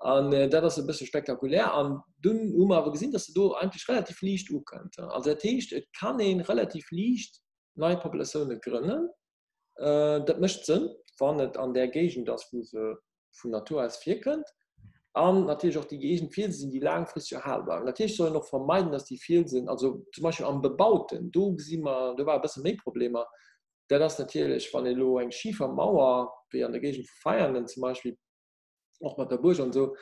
Speaker 2: An dat ass e bësse spektakulär. An dunn hu mer awer gesinn, dass se do eigentlech relativ liicht ukënnt. Also dat heescht, et kann ee relativ liicht nei Populatioune grënnen. Dat mécht Sënn, wann et an där Géigend ass, wou se vun Natur aus virkënnt. An natierlech och déi gëeegent Fielse sinn, déi laangfristeg erhalbar. Natierlech soll een och vermeiden, dass déi Fielsen, also zum Beispill am Bebauten, do gesi mer, do war e bësse méi Problemer. Dat ass natierlech, wann ee elo eng Schifermauer, wéi an der Géigend vu Veianen zum Beispill, och mat der Buerg an esou,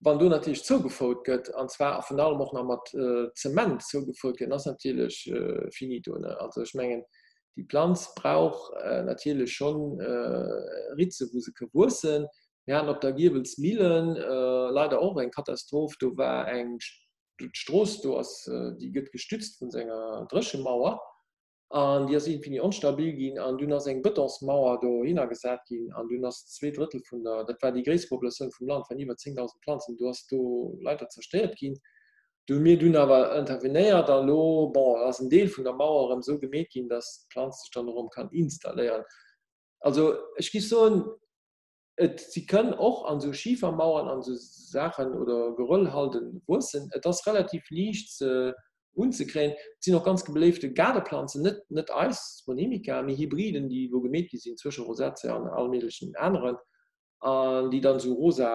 Speaker 2: wann do natierlech zougefout gëtt, an zwar virun allem och nach mat Zement zougefout gëtt, dann ass natierlech finito. Also ech mengen, déi Planz brauch natierlech schonn Ritze wou se ka wuessen. Mir haten op der Giewelsmillen leider och eng Katastroph, do war eng d'Strooss do ass, déi gëtt gestützt vun enger Dréchemauer an déi ass iergendwéi onstabil ginn an dunn ass eng Betonsmauer dohinner gesat ginn an dunn ass 2/3 vun der, dat war déi gréisst Populatioun vum Land, waren iwwer 10.000 Planzen, do ass do leider zerstéiert ginn. Do hu mir dunn awer intervenéiert an elo, bon, ass en Deel vun der Mauer erëm esou gemeet ginn, datt d'Planz sech dann erëm kann installéieren. Also ech géif soen, Et, si kënnen och an esou Schifermauern, an esou Saachen oder Geröllhalden wuessen. Et ass relativ liicht se unzekréien. Et sinn och ganz beléifte Gaardeplanzen, net, net eis Monimica, mee Hybriden, déi elo gemeet gi sinn zwësche Rosacea an all méiglechen aneren, an déi dann esou rosa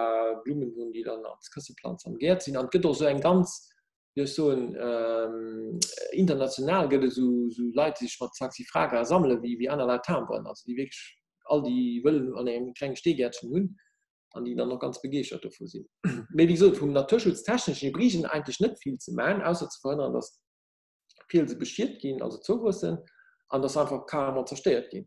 Speaker 2: Blummen hunn, déi dann als Kësseplanz am Gäert sinn. An et gëtt och esou eng ganz, wéi soll ech soen, international gëtt et esou Leit, déi sech mat Saxifraga sammelen, wéi, wéi aner Leit Timberen, also déi wierklech all déi wëllen an engem klenge Steegäertchen hunn an déi dann och ganz begeeschtert dovu sinn. Mee wéi gesot, vum Naturschutztechneschen hier bréicht een eigentlech net vill ze maachen, ausser ze verhënnern, datt d'Fielse beschiet ginn, also zouwuessen, an datt se einfach carrément zerstéiert ginn.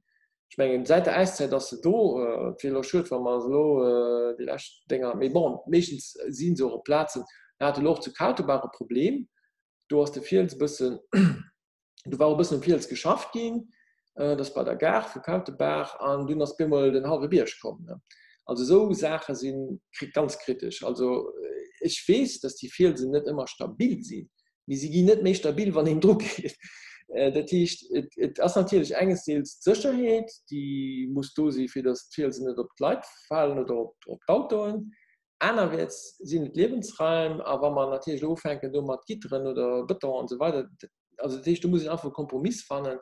Speaker 2: Ech mengen, säit der Äiszäit ass se do. Et wier elo schued, wa mer se elo déi lescht Dénger, mee bon, meeschtens si se och op Plazen. Mir hate elo och zu Kautebaach e Problem, do ass de Fiels e bëssen, Do war och e bëssen um Fiels geschafft ginn, dat ass bei der Gare vu Kautebaach, an dunn ass op eemol den hallwe Bierg komm. Also esou Saache si ganz kritesch. Also ech weess, datt déi Fielsen net ëmmer stabil sinn, mee si ginn net méi stabil, wann een dru geet. Dat heescht, et ass natierlech enges Deels d'Sécherheet, déi muss do si fir datt d'Fielsen net op d'Leit falen oder op d'Autoen. Anerwäerts sinn et Liewensraim, a wa mer natierlech elo ufänken do mat Gitteren oder Bëton an esou weider, also dat heescht, do muss een einfach e Kompromiss fannen.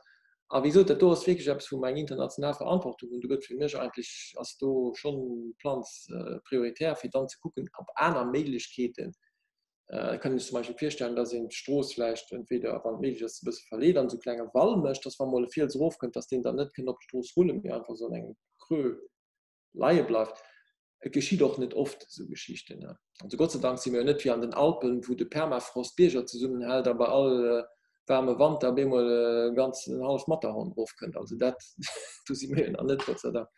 Speaker 2: A wéi gesot, dat do ass wierklech eppes, wou mer eng international Verantwortung hunn. Do gëtt fir mech eigentlech, ass do schonn d'Planz prioritär, fir dann ze kucken, ob aner Méiglechkeeten, et kann ee sech zum Beispill virstellen, dass een d'Strooss vläicht entweder, wann et méiglech ass, e bësse verleet an esou klenge Wall mécht, dass wa mol e Fiels erofkënnt, dass deen dann net kënnt op d'Strooss rullen, mee einfach esou an engem Creux leie bleift. Et geschitt och net oft esou Geschichten. Also Gott sei Dank si mir jo net wéi an den Alpen, wou de Permafrost d'Bierger zesummenhält a bei all waarme Wanter op eemol e ganzen hallef Matterhorn erofkënnt. Also dat, do si mir jo nach net, Gott sei Dank.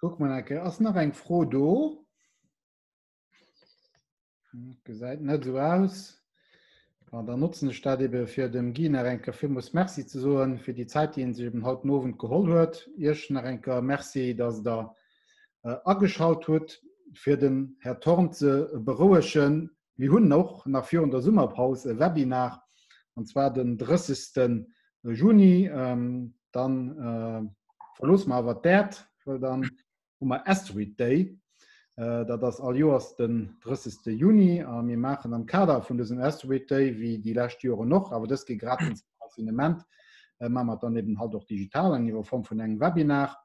Speaker 1: Kuck mol eng Kéier, ass nach eng Fro do? Gesäit net esou aus. An dann notzen ech dat ebe fir dem Guy nach eng Kéier villmools Merci ze soen fir déi Zäit, déi en sech eben haut den Owend geholl huet. Iech nach eng Kéier Merci, dass Der ageschalt hutt. Fir den Här Thorn ze berouegen, mir hunn och nach virun der Summerpaus e Webinar, an zwar den 30. Juni. Dann verloosse mer awer d'Äerd, well dann hu mer Asteroid Day. Dat ass all Joers den 30. Juni a mir maachen am Kader vun dësem Asteroid Day, wéi déi lescht Joren och, awer dës Kéier grad wéinst dem Confinement, maache mer et dann eben halt och digital an iwwer Form vun engem Webinar,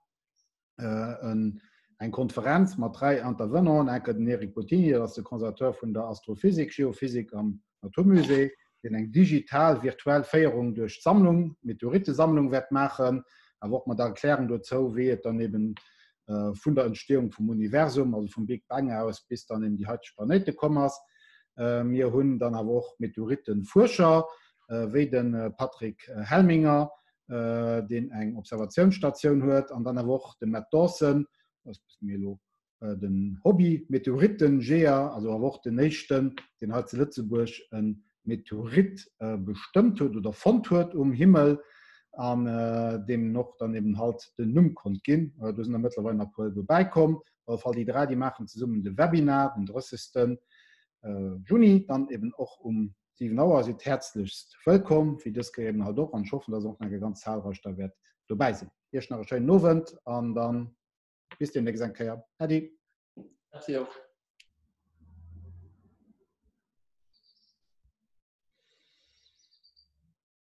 Speaker 1: eng Konferenz mat 3 Intervenanten, enker den Eric Bottini, dat ass de Conservateur vun der Astrophysik, Geophysik am Naturmusée, deen eng digital virtuell Féierung duerch d'Sammlung, d'Meteorittesammlung wäert maachen, awer och mat der Erklärung dozou, wéi et dann eben vun der Entstehung vum Universum, also vum Big Bang aus, bis dann eben déi haiteg Planéite komm ass. Mir hunn dann awer och Meteorittefuerscher, wéi de Patrick Helminger, deen eng Observatiounsstatioun huet, an dann awer och de Matt Dawson, ass mir elo. den Hobby-Meteorittenjeeër, also awer och den éischten, deen hei zu Lëtzebuerg e Meteorit bestëmmt huet oder fonnt huet um Himmel an deem och dann eben halt den Numm konnt ginn. Do sinn der mëttlerweil nach e puer dobäi komm. Op alle Fall déi 3, déi maachen zesummen de Webinar den 30. Juni, dann eben och um 7 Auer. Sidd häerzlechst wëllkomm, wéi dës Kéier eben halt och, an ech hoffen, dass och nach eng ganz zahlreich da wäert dobäi sinn. Iech nach e schéinen Owend an dann Bis demnächst eng Kéier. Äddi.
Speaker 2: Merci och.